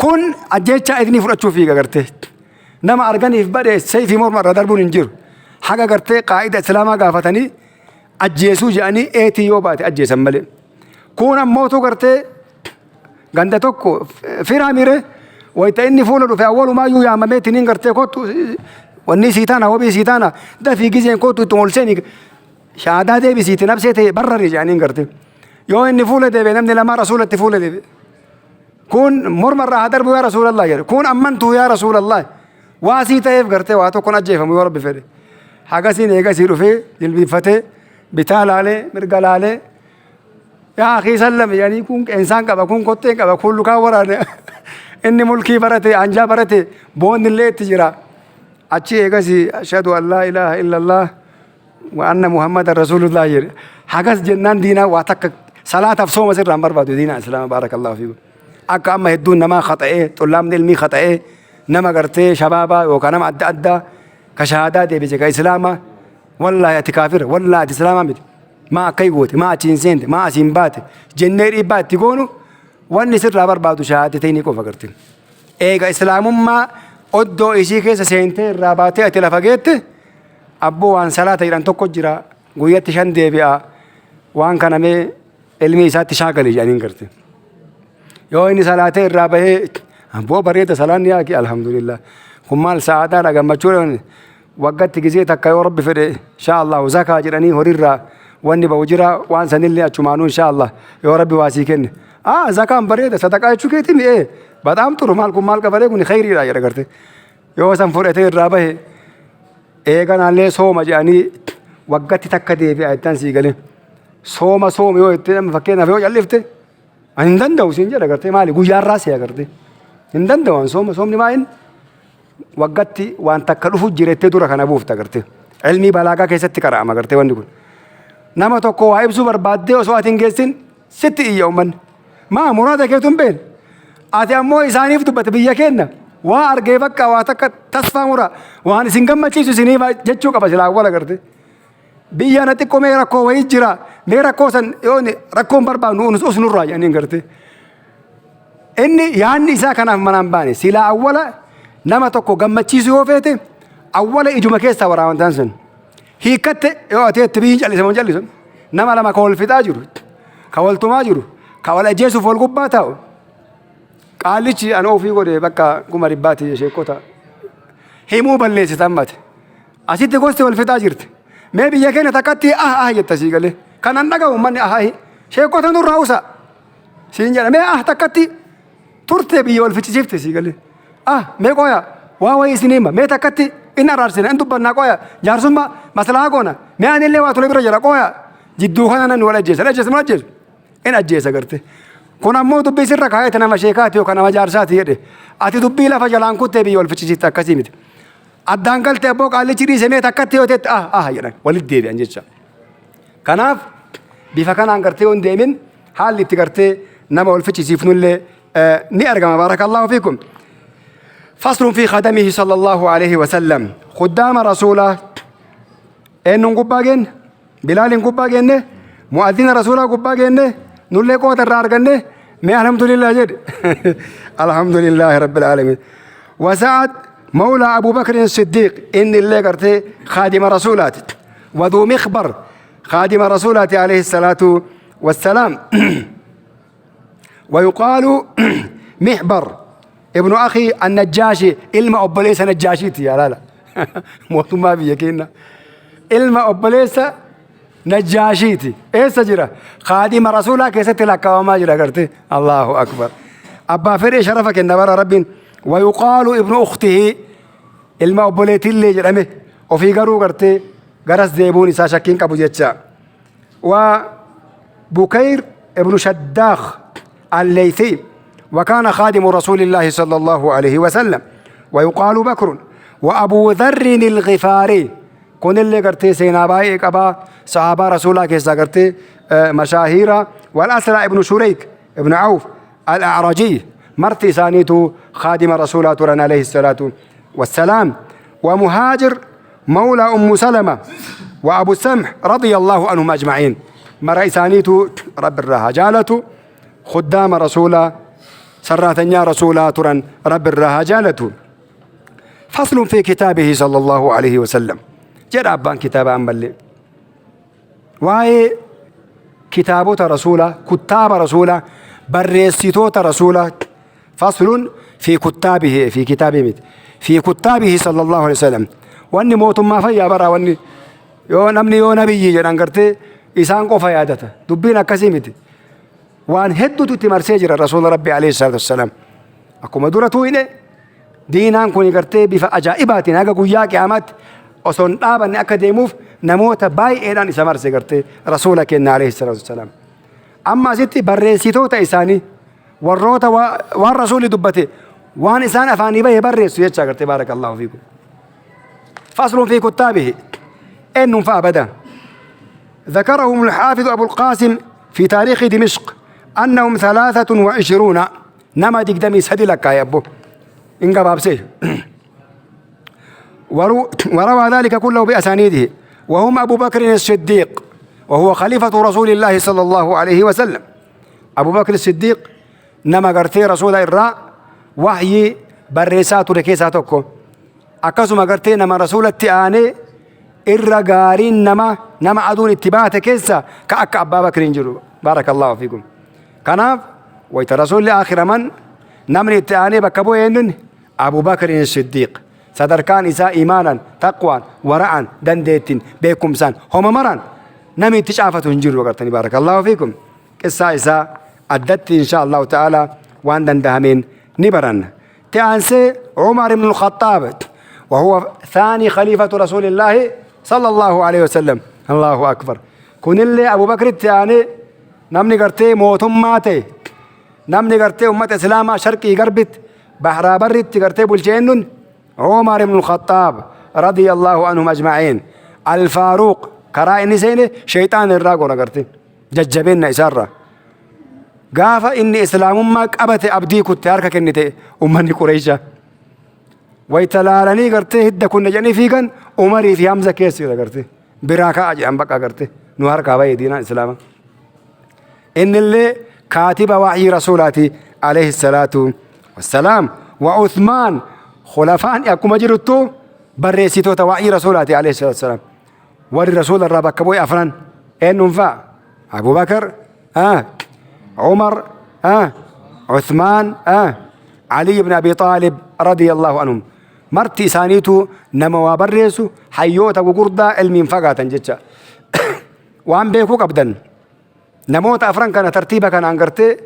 Kun ajjeechaa idnii fudhachuu fiiga gartee. Nama arganiif badhe seefii morma irra darbuun hin jiru. Haga gartee qaa'ida Islaamaa gaafatanii ajjeesuu jedhanii eetii yoo baate ajjeesan malee. Kun ammootu gartee ganda tokko firaa mire wayita inni fuula dhufe awwalumaayyuu yaamamee tiniin gartee kottu, wanni sii taana, wabii sii taana, dafii gizeen kottu itti ol seeni, shaadaa deebisiiti nabsee ta'e barrari jedhaniin gartee. Yoo inni fuula deebi'e namni lamaa Rasuulatti fuula deebi'e. Kun morma irraa haa darbu yaa Rasuulallah jedhe. Kun ammantuu yaa Rasuulallah. Waasii ta'eef gartee waa tokkoon ajjeefamu yoo Rabbi fedhe. Hagasiin eegasii dhufee jilbiiffatee bitaa laalee mirga laalee, yaa akii sallame jedhanii, kun qeensaan qaba, kun kotteen qaba, kun lukaan waraane, inni mulkii barate, anjaa barate, boonni illee itti jira. Achi eegasii أشهد أن لا إله إلا الله وأن محمدا رسول الله jedhe. Hagas jennaan diinaa waa takka salaataaf sooma sirraan barbaadu diinaa Islaama. بارك الله فيكم. Akka amma hedduun namaa khaxa'ee, xullaabni ilmii khaxa'ee, nama gartee shabaabaa yookaan nama adda addaa ka shahaadaa deebise ka islaamaa, wallaahi ati kaafira, wallaahi ati islaamaa miti, maa akkai goote, maa achiin seente, maa asiin baate jennee dhiibbaa itti goonu, wanni sirraa barbaadu shahaadateenii qofa garte. Eega islaamummaa oddoo isii keessa seentee irraa baatee ati lafa geette, abboo waan salaata jedhan tokko jira, guyyatti 5 deebi'a, waan kana mee ilmi isaatti shaagali jedhaniin garte. Yoo inni salaatee irraa bahee, abboo bareeda salaanni yaaki, alhamdulillah, kun maal sa'aadaadha, gammachuudha, waggatti gizee takka yoo rabbi fedhe insha Allah zakaa jedhanii horiirraa wanni bahu jira, waan sanillee achumaanuu insha Allah yoo rabbi waa sii kenne, ah zakaan bareeda, sadaqaa jechuu keetii mi'ee badaam turu, maal kun maal qabaree, kun khayriidha jedha garte. Yoo san fudhatee irraa bahe, eeganaallee sooma jedhanii waggatti takka deebi'a jettan sii galee, sooma sooma yoo jettee amma fakkeenyaaf yoo callifte, ani hin danda'u siin jedha gartee, maali guyyaarraa si'a gartee hin danda'u an sooma, soomni maa'in waggatti waan takka dhufu jirettee dura kana buufta gartee. Ilmii balaagaa keessatti qara'ama gartee wanni kun. Nama tokko waa ibsuu barbaaddee osoo ati hin geessin sitti iyya uummanni. Maa muraada keetu hin beekne. Ati ammoo isaaniif dubbate, biyya keenna waa argee bakka waa takka tasfaa mura, waan isin gammachiisu isiniif jechuu qaba silaa awwala gartee. Biyya na xiqqoo mee rakkoo wayii jira, mee rakkoo san yoo rakkoon barbaadnu usnurraa jedhaniin gartee. Inni yaadni isaa kanaaf manaan baane. Silaa awwala nama tokko gammachiisuu yoo feete, awwala ijuma keessaa waraabantaan sun. Hiikkatte yoo ati itti biyyi callisa moo callisu, nama lama ka wal fixaa jiru, ka wal tumaa jiru, ka wal ajjeesuuf wal gubbaa taa'u. Qaallichi ana ofii godhe bakka 100,000 sheekota himuu balleessita ammate. Asitti gosti wal fixaa jirti. Mee biyya keenya takkatti ah ah jetta sii galee. Kanan dhaga'u uummanni ah ah sheekota nurraa usa. Siin jedha, mee ah takkatti turte biyya wal ficcisiifte sii galee. Ah mee qoya waa wayii isin hima, mee takkatti in araarsina, in dubbannaa, qoya jaarsummaa maslaa goona, mee anillee waa tole bira jira, qoya jidduu kana namni wal ajjeesa, ajjeesa moo ajjeesu in ajjeesa garte. Kun ammoo dubbii sirra kaayete nama sheekaati yookaan nama jaarsaati jedhe, ati dubbii lafa jalaan kuttee biyya wal ficcisiifte, akkasii miti. Addaan galte, abboo qaallichi dhiise, mee takkatti yoo ta'e ah ah jedhan walitti deebi'an jecha. Kanaaf bifa kanaan gartee yoo hin deemin, haalli itti gartee nama wal ficcisiifnullee ni argama. Baarakallahu fiikum. Faslun fi khadamihi sallallahu alaihi wasallam. Khuddaama rasuulaa eenyuun gubbaa geenne? Bilaaliin gubbaa geenne, mu'azzina rasuulaa gubbaa geenne, nullee qooda irraa arganne, mee alhamdulillah jedhe. Alhamdulillahi rabbil alamin. Wasa'ad mawlaa Abu Bakrin Siddiiq, inni illee gartee khaadima rasuulaati. Waduu mikhbar khaadima rasuulaati alayhi salaatu wassalaam. ويقال محبر ابن أخي النجاشي، ilma obboleessa Najjaashiiti. Yaa laala mootummaa biyya keenya, ilma obboleessa Najjaashiiti. Eessa jira? Kaadima rasuulaa keessatti lakkaawamaa jira garte. Allahu akbar, abbaa fedhee sharafa kenna bara rabbiin. ويقال ابن أخته, ilma obboleettiillee jedhame, ofii garuu gartee garas deebuun isaa shakkiin qabu jecha. وبكير ابن شداخ الليثي، وكان خادم رسول الله صلى الله عليه وسلم، ويقال بكر. وأبو ذر الغفاري، kun illee gartee seenaa baay'ee qabaa, sahaabaa rasuulaa keessaa gartee mashaahira. والأسرع ابن شريك ابن عوف الأعرجي، marti isaaniitu خادم رسولaa turan عليه الصلاة والسلام. ومهاجر مولى أم سلمة وأبو السمح رضي الله عنهم أجمعين، mara isaaniitu rabbi irraa haa jaalatu. Khuddaama rasuulaa, sarraatanyaa rasuulaa turan, rabbi irraa haa jaalatu. فصل في كتابه صلى الله عليه وسلم jedha abbaan kitaaba. Ammallee waa'ee kitaabota rasuulaa, kuttaaba rasuulaa, barreessitoota rasuulaa. فصل في كتابه، في كتابه miti، في كتابه صلى الله عليه وسلم. Wanni mootummaa fayyaa baraa, wanni yoo namni yoo nabiyyi jedhan gartee isaan qofa yaadata, dubbiin akkasii miti. Waan hedduutu itti marsee jira rasuula rabbi alayhi salaatu wassalaam. Akkuma dura tuuyne, diinaan kun gartee bifa ajaa'ibaatiin haga guyyaa qiyaamaatti osoo hin dhaabanne akka deemuuf namoota baay'eedhaan isa marse gartee rasuula kenna alayhi salaatu wassalaam. Amma asitti barreessitoota isaanii, warroota waan rasuulli dubbate, waan isaan afaanii bahe barreessu jecha gartee. Baarakallahu fiikum. فصل في كتابه, eenyuun fa'a bada? ذكرهم الحافظ أبو القاسم في تاريخ دمشق أنهم 23. Nama 23 lakkaa'e abbo. In gabaabsee. وروى ذلك كله بأسانيده. وهم أبو بكر الصديق وهو خليفة رسول الله صلى الله عليه وسلم. أبو بكر الصديق nama gartee rasuula irraa wahyii barreessaa ture keessaa tokko. Akkasuma gartee nama rasuulatti aanee irra gaariin nama aduun itti baate keessa ka akka Abbaa Bakriin jiru. بارك الله فيكم. Kanaaf wayta rasuulli akhiraman namni itti aanee bakka bu'e eenyuun? Abu Bakriin Siddiiq. Sadarkaan isaa iimaanan, taqwaan, wara'an, dandeettiin, beekumsaan, homa maraan namni itti caafatu hin jiru agartanii. بارك الله فيكم. Qissaa isaa addatti إن شاء الله تعالى waan dandahameen ni baranna. Itti aansee Umar ibn al-Khattaab وهو ثاني خليفة رسول الله صلى الله عليه وسلم. الله أكبر. Kunillee Abu Bakritti aanee namni gartee mootummaa ta'e, namni gartee ummata islaamaa sharqii garbitti, bahraa barritti gartee bulchee eenyuun? Umar ibn al-Khattaab رضي الله عنهم أجمعين. الفاروق karaa inni seene shayxaan irraa gora garte jajjabeenna isaarraa. Gaafa inni islaamummaa qabate abdii kutte, harka kennite ummanni Qureeshaa. Wayta laalanii gartee hidda kunne jedhanii fiigan, Umarii fi Hamza keessa jira gartee. Biraa ka'a jedhan, bakka garte nu harkaa bahee diinaan islaama. Innillee kaatiba wahyii rasuulaati عليه الصلاة والسلام. وعثمان khulafaan akkuma jiruttu barreessitoota wahyii rasuulaati عليه الصلاة والسلام. Warri rasuula irraa bakka bu'e afran eenyuun fa'a? Abu Bakar, Umar, Uthmaan, Ali ibn Abi Xaalib رضي الله عنهم. Marti isaaniitu nama waa barreessu, hayyoota gugurdaa ilmiin fagaatan jecha. Waan beekuu qabdan, namoota afran kana tartiiba kanaan gartee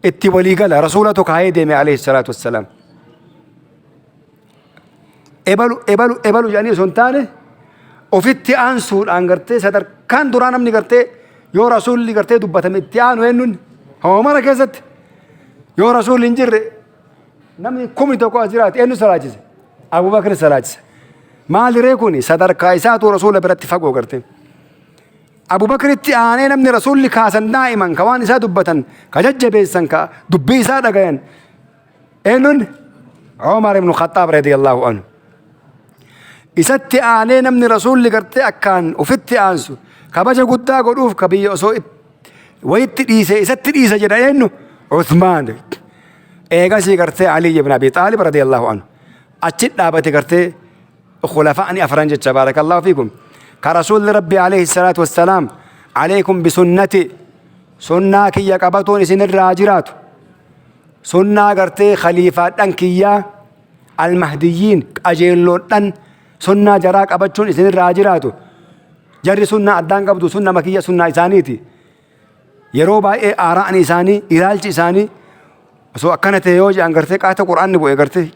itti walii gala rasuulatu kaayee deeme عليه الصلاة والسلام. Ebalu ebalu ebalu jedhanii osoo hin taane, ofitti aansuudhaan gartee sadarkaan duraa namni gartee yoo rasuulli gartee dubbatame itti aanu eenyuun? Hoomara keessatti yoo rasuulli hin jirre, namni 1000 as jiraate, eenyu salaachise? Abubakar salaachise. Maaliree kun sadarkaa isaatu rasuula biratti fagoo garte. Abubakaritti aanee namni rasuulli kaasan daa'iman ka waan isaa dubbatan, ka jajjabeessan, ka dubbii isaa dhagayan eenyuun? Umar ibn Khattaab رضي الله عنه. Isatti aanee namni rasuulli gartee akkaan ofitti aansu, kabaja guddaa godhuuf, ka biyya osoo wayitti dhiise isatti dhiisa jedha, eenyu? Uthmaan. Eegasii gartee Ali ibn Abi Xaalib رضي الله عنه. Achi dhaabate gartee khulafaa'ni afran jecha. بارك الله فيكم. Ka rasuulli rabbi عليه الصلاة والسلام عليكم بسنتي, sunnaa kiyya qabatuun isinirraa jiraatu, sunnaa gartee khaliifaadhan kiyyaa المهديين qajeelloodhan, sunnaa jaraa qabachuun isinirraa jiraatu. Jarri sunnaa addaan qabdu, sunna makiyya, sunnaa isaaniiti. Yeroo baay'ee aara'an isaanii, ilaalchi isaanii osoo akkana ta'e yoo jedhan gartee qaata qura'aanni bu'e gartee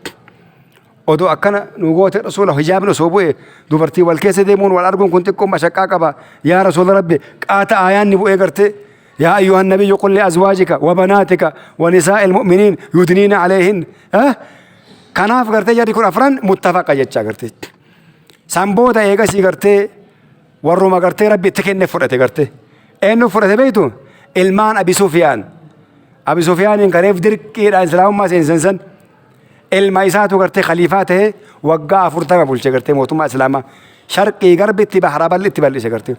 odoo akkana nu goote rasuula, hijaabni osoo bu'e, dubartii wal keessa deemuun wal arguun kun xiqqoo mashaqqaa qaba yaa rasuula rabbi, qaata aayaanni bu'ee gartee يا أيها النبي قل لأزواجك وبناتك ونساء المؤمنين يدنين عليهن. Kanaaf gartee jarri kun afran muttafaqa jecha gartee. San booda eegasii gartee warruma gartee rabbi itti kenne fudhate gartee. Eenyu fudhate beektu? Ilmaan Abi Sufiyaan. Abi Sufiyaaniin kareef dirqiidhaan islaamummaa seensan san ilma isaatu gartee khaliifaa ta'ee waggaa 40 bulche gartee mootummaa islaamaa. Sharqii garbitti, bahara bal'itti bal'ise gartee.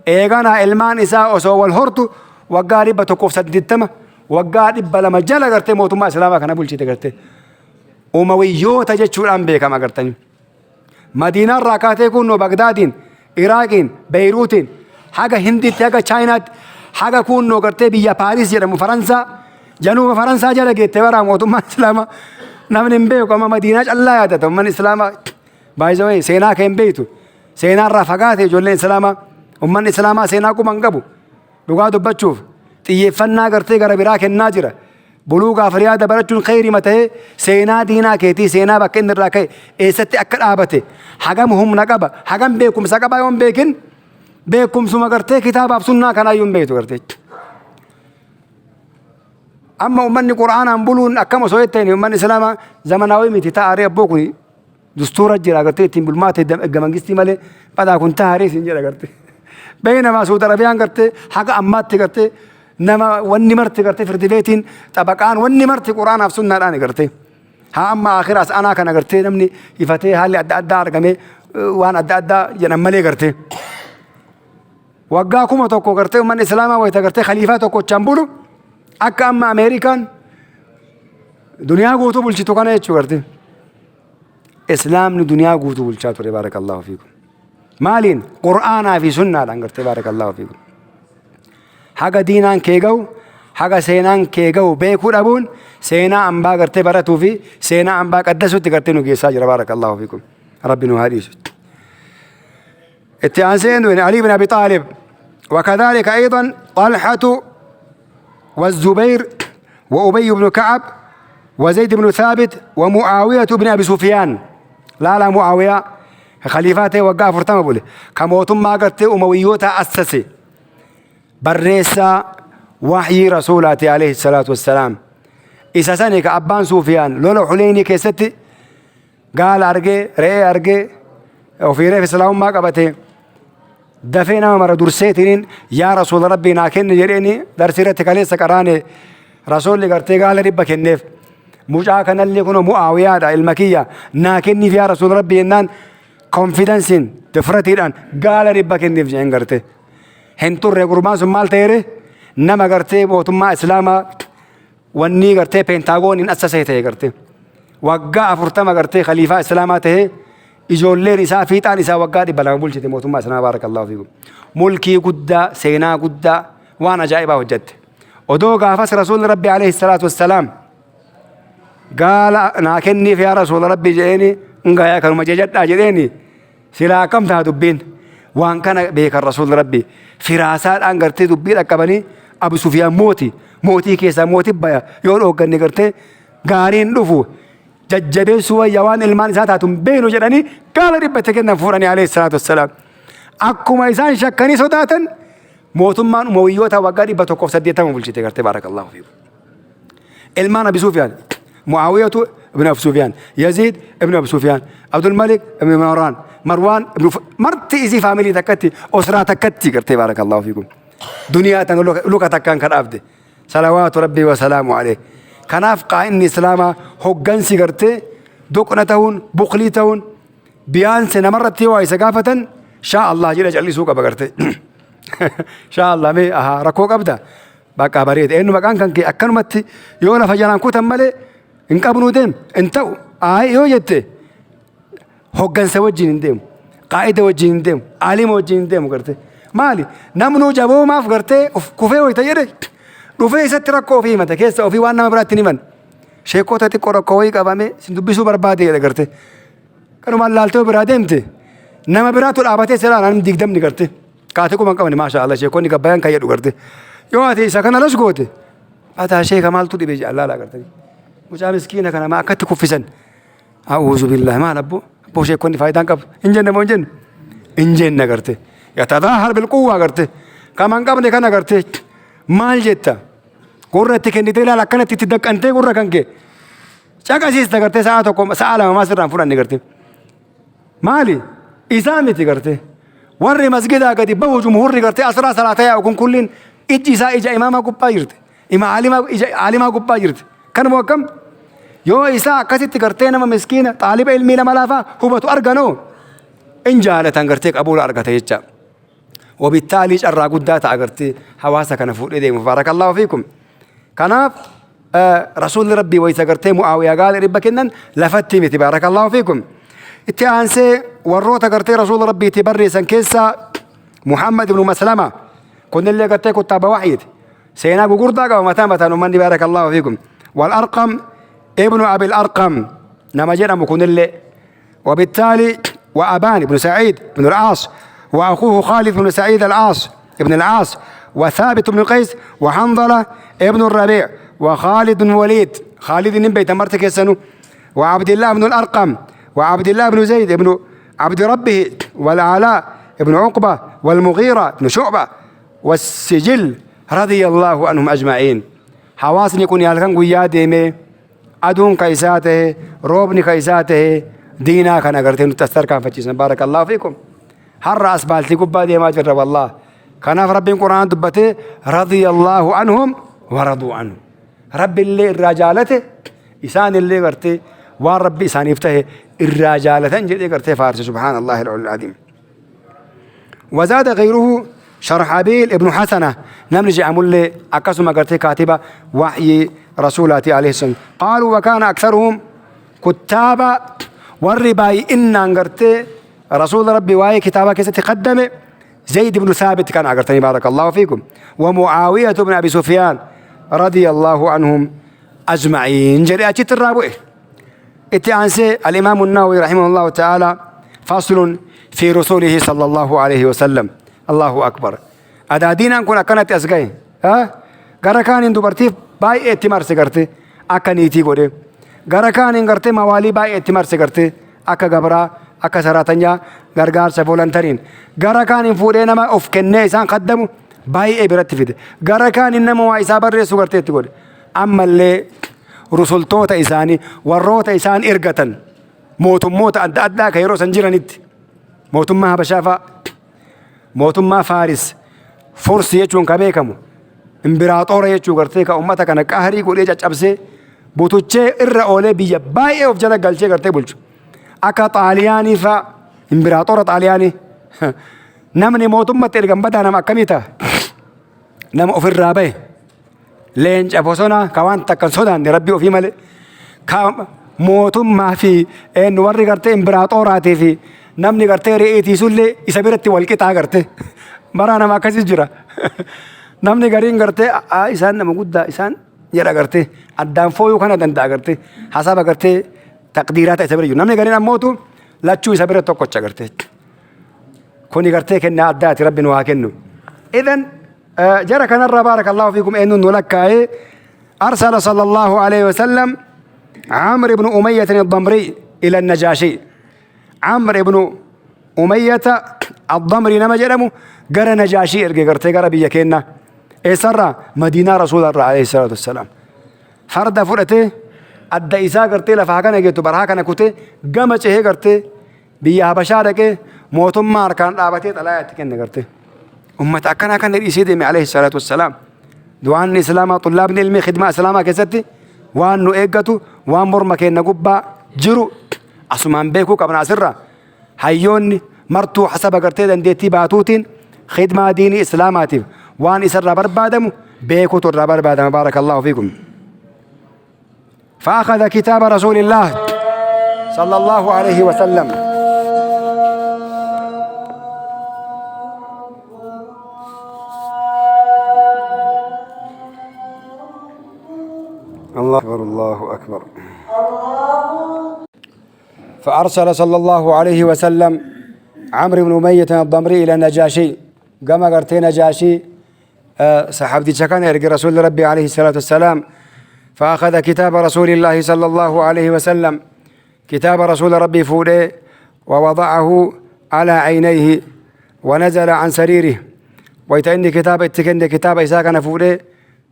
Eeganaa ilmaan isaa osoo wal hortu waggaa 180, waggaa 200 jala gartee mootummaa islaamaa kana bulchite gartee. Umawiyyoota jechuudhaan beekama gartanii. Madiinaarraa kaatee kunnoo Bagdaadiin, Iraaqiin, Beeyruutiin, haga Hinditti, haga Chaayinaatti, haga kunnoo gartee biyya Paaris jedhamu Faransaa, januuba Faransaa jala geette bara mootummaan islaamaa. Namni hin beeku, amma Madiinaa callaa yaadata uummanni islaamaa. Baay'ee seenaa kee hin beektu. Seenaarraa fagaate ijoolleen islaamaa. Uummanni islaamaa seenaa quba hin qabu. Dhugaa dubbachuuf xiyyeeffannaa gartee gara biraa kennaa jira. Buluugaaf riyaada barachuun kheyrii ta'ee, seenaa diinaa keetii, seenaa bakka inni irraa ka'e, eessatti akka dhaabate, hagam humna qaba, hagam beekumsa qaba yoo hin beekin, beekumsuma gartee kitaabaaf sunnaa kanaayyuu hin beektu gartee. Amma uummanni qura'aanaan buluun akkam osoo jetteen, uummanni islaamaa zamanaawii miti ta'aaree abboo, kun dustuura jira gartee ittiin bulmaata mangistii malee badaa kun ta'aaree siin jedha gartee. Beeynamaa Suudi Arabiyaan gartee haga ammaatti gartee Nama wanni marti gartee firdi beetiin xabaqaan wanni marti Qur'aanaaf sunnaadhaan gartee. Haa amma akhiraas anaa kana gartee namni ifatee haalli adda addaa argamee waan adda addaa jedhan malee gartee. Waggaa 1000 gartee uummanni Islaamaa wayita gartee khaliifaa tokkochaan bulu akka amma Ameerikaan duniyaa guutuu bulchitu kana jechuu gartee. Islaamni duniyaa guutuu bulchaa ture, baarakallahu fiikum. Maaliin? Qur'aanaa fi sunnaadhaan gartee, baarakallahu fiikum. Haga diinaan kee ga'u, haga seenaan kee ga'u beekuu dhabuun seenaa ambaa gartee baratuu fi seenaa ambaa qaddasuutti gartee nu geessaa jira, baarakallahu fiikum. Rabbi nu haa dhiisu. Itti aansee Ali bin Abi Xaalib وكذلك أيضا طلحة والزبير وأبي بن كعب وزيد بن ثابت ومعاوية بن أبي سفيان. لا لا، معاوية خليفاته waggaa 40 bule, ka mootummaa gartee Umawiyyoota assase, barreessaa waxyii rasuulaati alayhi salaatu wassalaam. Isa sani ka abbaan Sufiyaan lola Xuneynii keessatti gaala argee, re'ee argee, ofii reef islaamummaa qabate, dafee nama mara durseetiniin "Yaa rasuula Rabbii, naa kenni" jedheeni. Darsii irratti kaleessa qaraane. Rasuulli gartee gaala 100 kenneef. Mucaa kanallee, "Kunoo Mu'aawiyaadha, ilma kiyya, naa kenniif yaa rasuula Rabbii" jennaan, confidenceiin difratiidhaan gaala 100 kenniif jeen gartee. Hin turre, gurbaan sun maal ta'eere? Nama gartee mootummaa Islaamaa wanni gartee Pentagoniin assasee ta'e gartee. Waggaa 40 gartee khaliifaa Islaamaa ta'ee, ijoolleen isaa fiixaan isaa waggaa 200 bulchite mootummaa Islaamaa, baarakallahu fiikum. Mulkii guddaa, seenaa guddaa, waan ajaa'ibaa hojjette. Odoo gaafas rasuulli Rabbi alayhi salaatu wassalaam gaala naa kenniif yaa rasuula Rabbi jedheeni, ngayaa kanuma jejadhaa jedheeni, silaa akkam ta'a dubbiin? Waan kana beekan. Rasuulli Rabbi firaasaadhaan gartee dubbii dhaqqabanii, Abu Sufiyaan mooti, mootii keessaa mooti baya, yoo dhoogganne gartee gaariin dhufu, jajjabeessuu wayya, waan ilmaan isaa taatu hin beeknu jedhanii gaala 100 itti kennan fuudhanii alayhi salaatu wassalaam. Akkuma isaan shakkanii sodaatan, mootummaan Umawiyyoota waggaa 180 bulchite gartee, baarakallahu fiikum. Ilmaan Abi Sufyaan, Muaawiyatu ibn Abi Sufyaan, Yaziid ibn Abi Sufyaan, Abdul Malik ibn Marwaan, Marwaan ibn marti isii family takkatti, osraa takkatti gartee, baarakallahu fiikum. Duniyaa tan luka takkaan kan dhaabde. Salawaatu Rabbii wa salaamu alayhi. Kanaaf qaa'inni Islaamaa hoggansi gartee doqna ta'uun, buklii ta'uun, biyaanse namarratti yoo isa gaafatan shaa Allah jedha callisuu qaba gartee. Shaa Allah, mee ahaa, rakkoo qabda. Bakka bareeda. Eenyu maqaan kan kee? Akkanumatti yoo lafa jalaan kutan malee hin qabnuu deem hin ta'u. Ayi yoo jette hoggansa wajjin hin deemu. Qaa'ida wajjin hin deemu. Aalima wajjin hin deemu gartee. Maali? Namnuu jaboomaaf gartee of kufee wayita jedhe dhufee isatti rakkoo ofii himata, keessa ofii waan nama biraatti hin himan. Sheekota xiqqoo rakkoo wayii qabame sin dubbisuu barbaade jedhe gartee. Kanumaan laaltee biraa deemte, nama biraatu dhaabatee silaa namni 20 gartee. Kaatee kuma hin qabne, maasha Allah, sheekonni gabbayaan kan jedhu garte. Yoo ati isa kana las goote, ataa sheeka maaltu dhibe jedha laalaa gartee. Mucaa miskiina kana maa akkatti kuffisan? A'uuzu billahi, maal abboo? Abboo, sheekonni faayidaan qabu. Hin jenne moo hin jenne? Hin jenne garte. Yatadaahar bilquwwaa garte. Kama hin qabne kana garte. Maal jetta? Gurra itti kennitee ilaala, akkanatti itti daqqantee gurra kan kee. Caqasiista gartee, sa'a 1, sa'a 2 maas irraan fudhanne garte. Maali? Isaa miti gartee. Warri masgidaa gadi bahu, jumhurri gartee asraa salaata yaa'u kun kulliin ijji isaa ija imaamaa gubbaa jirti. Ima aalimaa, ija aalimaa gubbaa jirti. Kanuma akkam? Yoo isaa akkasitti gartee nama miskiina xaaliba ilmii nama laafaa hubatu arganoo in jaalatan gartee, qabuula argata jecha. Wabittaalii carraa guddaa ta'a gartee hawaasa kana fuudhee deemu. Baarakallahu fiikum. Kanaaf rasuulli Rabbii wayita gartee Mu'aawiyaa gaala 100 kennan lafatti miti, baarakallahu fiikum. Itti aansee warroota gartee rasuula Rabbiitti barreessan keessaa Muhammad ibn Maslama, kunillee gartee kuttaaba waxyiiti. Seenaa gugurdaa qaba mataa mataan ummanni, baarakallahu fiikum. Wal Arqam ibnu Abil Arqam nama jedhamu kunillee. وبالتالي وأبان بن سعيد بن العاص وأخوه خالد بن سعيد العاص ابن العاص وثابت بن قيس وحنظلة ابن الربيع وخالد بن وليد، خالد بن بيت مرتك السنو، وعبد الله بن الأرقم وعبد الله بن زيد بن عبد ربه والعلاء بن عقبة والمغيرة بن شعبة والسجل رضي الله عنهم أجمعين. Hawaasni kun halkan guyyaa deemee, aduun ka isaa ta'e, roobni ka isaa ta'e, diinaa kana agartee nutti as tarkaanfachiisan, baarakallahu fiikum. Har'a asbaaltii gubbaa deemaa jirra, wallah. Kanaaf Rabbiin Qur'aana dubbatee radiyallahu anhum wa raduu anhu. Rabbi illee irraa jaalate, isaan illee gartee waan Rabbi isaaniif tahe irraa jaalatan jedhee gartee faarse. Subhaanallahi al-aliim. وزاد غيره شرحبيل ابن حسنة نمر جعمل أقسم قرتي كاتبة وحي رسولاتي عليه السلام. قالوا وكان أكثرهم كتابة والرباي إن قرتي رسول ربي واي كتابة كيس تقدم زيد بن ثابت كان أقرتني بارك الله فيكم، ومعاوية بن أبي سفيان رضي الله عنهم أجمعين. جريئة الرابع اتعنسي الإمام النووي رحمه الله تعالى فصل في رسوله صلى الله عليه وسلم. الله أكبر. أدا دينا كنا كانت أسقي ها غركان إن دبرتي باي اتمار سكرتي أكنيتي قولي غركان إن غرتي موالي باي اتمار سكرتي أكا غبرا أكا سراتنيا غرغار سفولنترين غركان إن فورينا ما أوف كنّي إنسان قدموا باي إبرت فيد غركان إنما وايسا بري سكرتي تقول. أما اللي رسولتوتا إساني وروتا إسان إرقة موت موت أدى أدى كيرو سنجرانيت mootummaa Habashaa fa'a, mootummaa Faaris, Fursi jechuun ka beekamu, imbiraaxoora jechuu gartee ka uummata kana qaharii godhee caccabsee butuchee irra oolee biyya baay'ee of jala galchee gartee bulchu. Akka Xaaliyaanii fa'a, imbiraaxoora Xaaliyaanii. Namni mootummatti ergan badaa nama akkamii ta'a? Nama ofirraa bahe, leenca bosonaa ka waan takka hin sodaanne rabbii ofii malee, ka mootummaa fi eenyu warri gartee imbiraaxooraatii fi namni gartee re'ee tiisullee isa biratti wal qixaa gartee. Baraa nama akkasii jira. Namni gariin gartee isaan nama guddaa isaan jedha gartee addaan fooyuu kana danda'a gartee hasaba gartee taqdiiraa isa bira jiru. Namni gariin ammootu lachuu isa bira tokkocha gartee. Kuni gartee kennaa addaati rabbi nu haa kennu. Idan jara kanarraa baarakallahu fiikum eenyuun nu lakkaa'ee أرسل صلى الله عليه وسلم عمرو بن أمية الضمري إلى النجاشي. عمرو بن أمية الضمري نما جرمو قرى نجاشي إرقى قرتي قرى بيا كينا إسرى مدينة رسول الله عليه الصلاة والسلام. فرد فرته أدى إسا قرتي لفها كان جيتو برها كان كوتي قمت هي قرتي بيا بشارك موتم مار كان رابطي طلعت كن قرتي أمة أكنا كان الإسيد عليه الصلاة والسلام. دوان إسلاما طلاب علمي خدمة إسلاما كستي وان نو إيجاتو وان مرمى كين نجوبا جرو أسمان بيكو كابنا سرا هيون مرتو حسب قرتي دندتي باتوتين خدمة ديني إسلاماتي وان إسر بربادم بيكو تر بربادم بارك الله فيكم. فأخذ كتاب رسول الله صلى الله عليه وسلم. الله أكبر الله أكبر. فأرسل صلى الله عليه وسلم عمرو بن أمية الضمري إلى النجاشي. قام قرتي نجاشي صحابتي شكان يرقي رسول ربي عليه الصلاة والسلام. فأخذ كتاب رسول الله صلى الله عليه وسلم كتاب رسول ربي فوله ووضعه على عينيه ونزل عن سريره. ويتأني كتاب اتكن كتاب إساك نفوله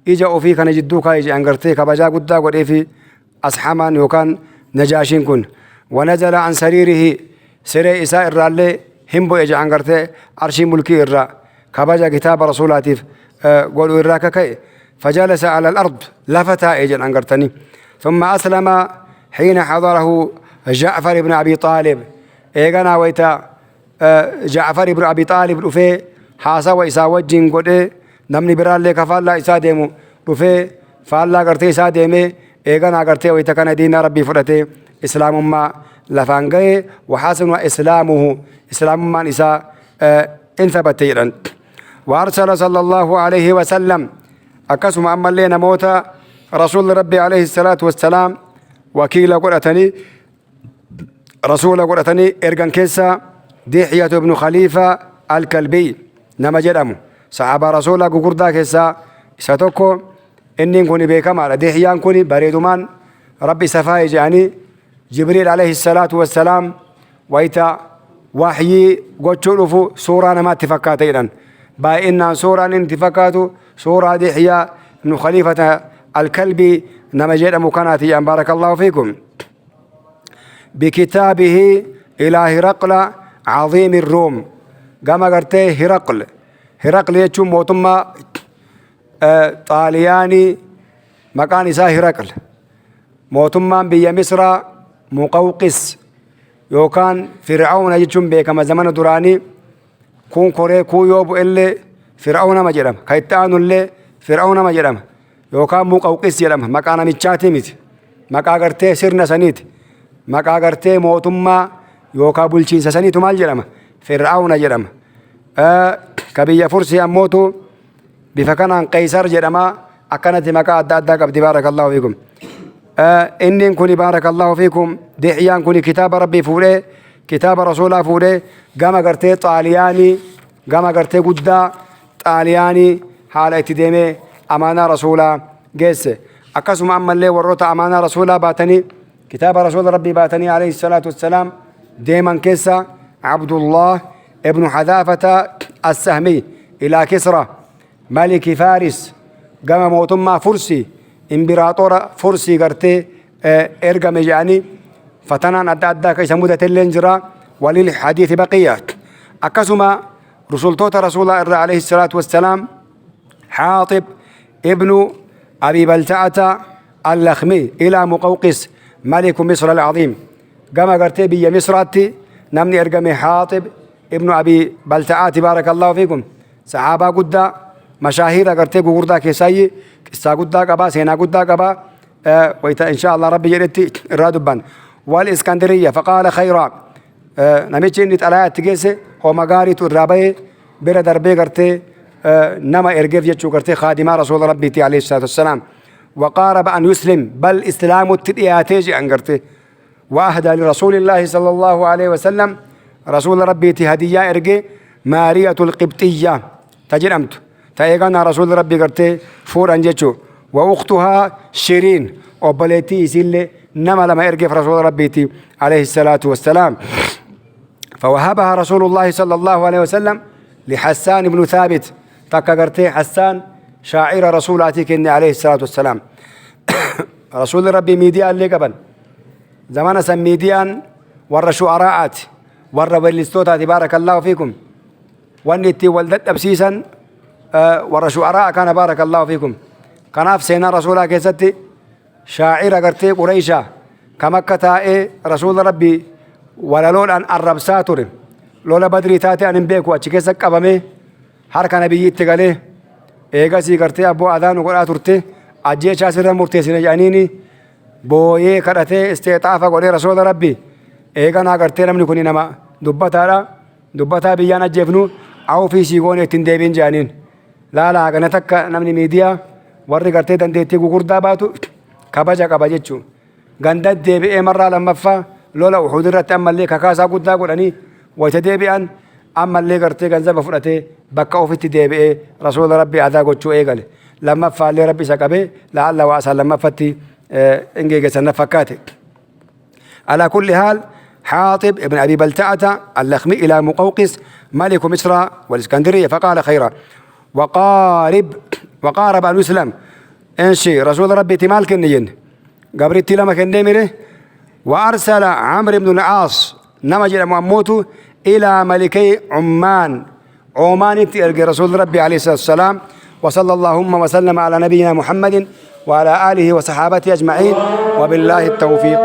إجا أوفي كان جدوكا إجا أنقرتي كبجا قدا قد في أصحامان يوكان نجاشين كن. ونزل عن سريره سري إساء الرالي همبو إجا أنقرتي عرشي ملكي الرا كبجا كتاب رسولاتي قولوا الراكا كي. فجلس على الأرض لفتا إجا أنقرتني. ثم أسلم حين حضره جعفر بن أبي طالب. إيغانا ويتا جعفر بن أبي طالب رفي حاسا وإسا وجين قد namni biraallee ka faallaa isaa deemu dhufee faallaa gartee isaa deemee eeganaa gartee wayita kana diinaa rabbii fudhatee islaamummaa lafaan ga'ee waxaasinu islaamuhu islaamummaan isaa in thabatte jedhan. وأرسل صلى الله عليه وسلم أكسم أما اللي نموت رسول ربي عليه الصلاة والسلام وكيل قرأتني رسول قرأتني إرجان كيسا دحية بن خليفة الكلبي نما جرمه صحابة رسول الله قردا كيسا ستوكو إني كوني بكمال دحيان كوني بريدمان ربي سفاي جاني جبريل عليه الصلاة والسلام ويتا وحي قتشوفو سورة ما تفكاتينا باين سورة انتفكاتو سورة دحية بن خليفة الكلبي نما جرمه كانت بارك الله فيكم بكتابه إلى هرقل عظيم الروم. قام قرتي هرقل Hiraqli jechuun mootummaa Xaaliyaanii maqaan isaa Hiraql. Mootummaan biyya Misraa Muqawqis yookaan Fir'aawna jechuun beekama zamana duraanii. Kun koree kuu yoo bu'ellee Fir'aawnama jedhama. Kan itti aanullee Fir'aawnama jedhama. Yookaan Muqawqis jedhama. Maqaa namichaatii miti. Maqaa gartee sirna saniiti. Maqaa gartee mootummaa yookaan bulchiinsa saniitu maal jedhama? Fir'aawna jedhama. Ka biyya Fursii ammootu bifa kanaan Qeysar jedhama. Akkanatti maqaa adda addaa qabdi baarakallahu fiikum. Inni kuni baarakallahu fiikum Dixyaan kuni kitaaba Rabbii fuudhee kitaaba Rasuulaa fuudhee gama gartee Xaaliyaanii gama gartee guddaa Xaaliyaanii haala itti deemee amaanaa Rasuulaa geesse. Akkasuma ammallee warroota amaanaa Rasuulaa baatanii kitaaba Rasuula Rabbii baatanii alayhi salaatu wassalaam deeman keessa Abdullah ibnu Hadaafata As-Sahmi ilaa Kisra Maliki Faaris gama mootummaa Fursii imbiraaxoora Fursii gartee ergame jedhanii fatanaan adda addaa akka isa mudate illee jira. Walil hadiisi baqiya. Akkasuma rusultoota Rasuulaa irraa alayhi salaatu wassalaam Xaaxib ibnu Abi Balta'ata Al-Lakhmi ilaa Muqawqis Maliku Misra al-Aziim gama gartee biyya Misraatti namni ergame Xaaxib ibnu Abi Balta'aati baarakallahu fiikum. Sahaabaa guddaa mashaahiira gartee gugurdaa keessaayyi qissaa guddaa qabaa, seenaa guddaa qabaa. Wayita insha Allah Rabbi jedhetti irraa dubban. Wal Iskandiriyya faqaala khayraa, namichi inni xalayaa itti geesse homa gaariitu irraa bahee bira darbee gartee nama ergeef jechuu gartee kaadimaa Rasuula Rabbiiti alayhi salaatu wassalaam. Waqaaraba an yuslim bal islaamutti dhiyaatee jedhan gartee. وأهدى لرسول الله صلى الله عليه وسلم، رسول ربي هدية إرجي مارية القبطية تجرمت تأيغانا رسول ربي قرتي فور أنجتشو وأختها شيرين وبليتي سيلي نما لما إرجي في رسول ربي عليه الصلاة والسلام. فوهبها رسول الله صلى الله عليه وسلم لحسان بن ثابت تكا حسان شاعر رسولاتي كن عليه الصلاة والسلام. رسول ربي ميديا اللي قبل zamana san miidiyaan warra shu'araa'aati, warra weellistootaati baarakallahu fiikum. Wanni ittiin wal dadhabsiisan warra shu'araa'a kana baarakallahu fiikum. Kanaaf seenaa Rasuulaa keessatti shaacira gartee Qureyshaa kam akka taa'ee Rasuula Rabbii walaloodhaan arrabsaa ture. Lola Badrii taate ani hin beeku, achi keessa qabamee harka nabiyyiitti galee eegasii gartee abboo adaanu godhaa turte ajjeechaa sirra murteessine jedhaniini booyee kadhatee isteexaafa godhee Rasuula Rabbii eeganaa gartee namni kun nama dubbataadha, dubbataa biyyaan ajjeefnu awfii sii goone ittiin deebiin jedhaniin. Laala hagana takka namni miidiyaa warri gartee dandeettii gugurdaa baatu kabaja qaba jechuun. Ganda deebi'ee marraa lammaffaa lola Uhud irratti ammallee kakaasaa guddaa godhanii wayita deebi'an ammallee gartee ganzaba fudhatee bakka ofitti deebi'ee Rasuula Rabbii adaa gochuu eegale. Lammaffaallee Rabbi isa qabee la'alla waa isaan lammaffatti hin geeggessan na fakkaate. على كل حال حاطب ابن أبي بلتعة اللخمي إلى مقوقس ملك مصر والإسكندرية فقال خيرا وقارب أن يسلم. انشي رسول ربي تمال كنين قبرتي لما كندمره. وأرسل عمرو بن العاص نمج أموته إلى ملكي عمان، عمان رسول ربي عليه الصلاة والسلام. وصلى اللهم وسلم على نبينا محمد وعلى آله وصحابته أجمعين وبالله التوفيق.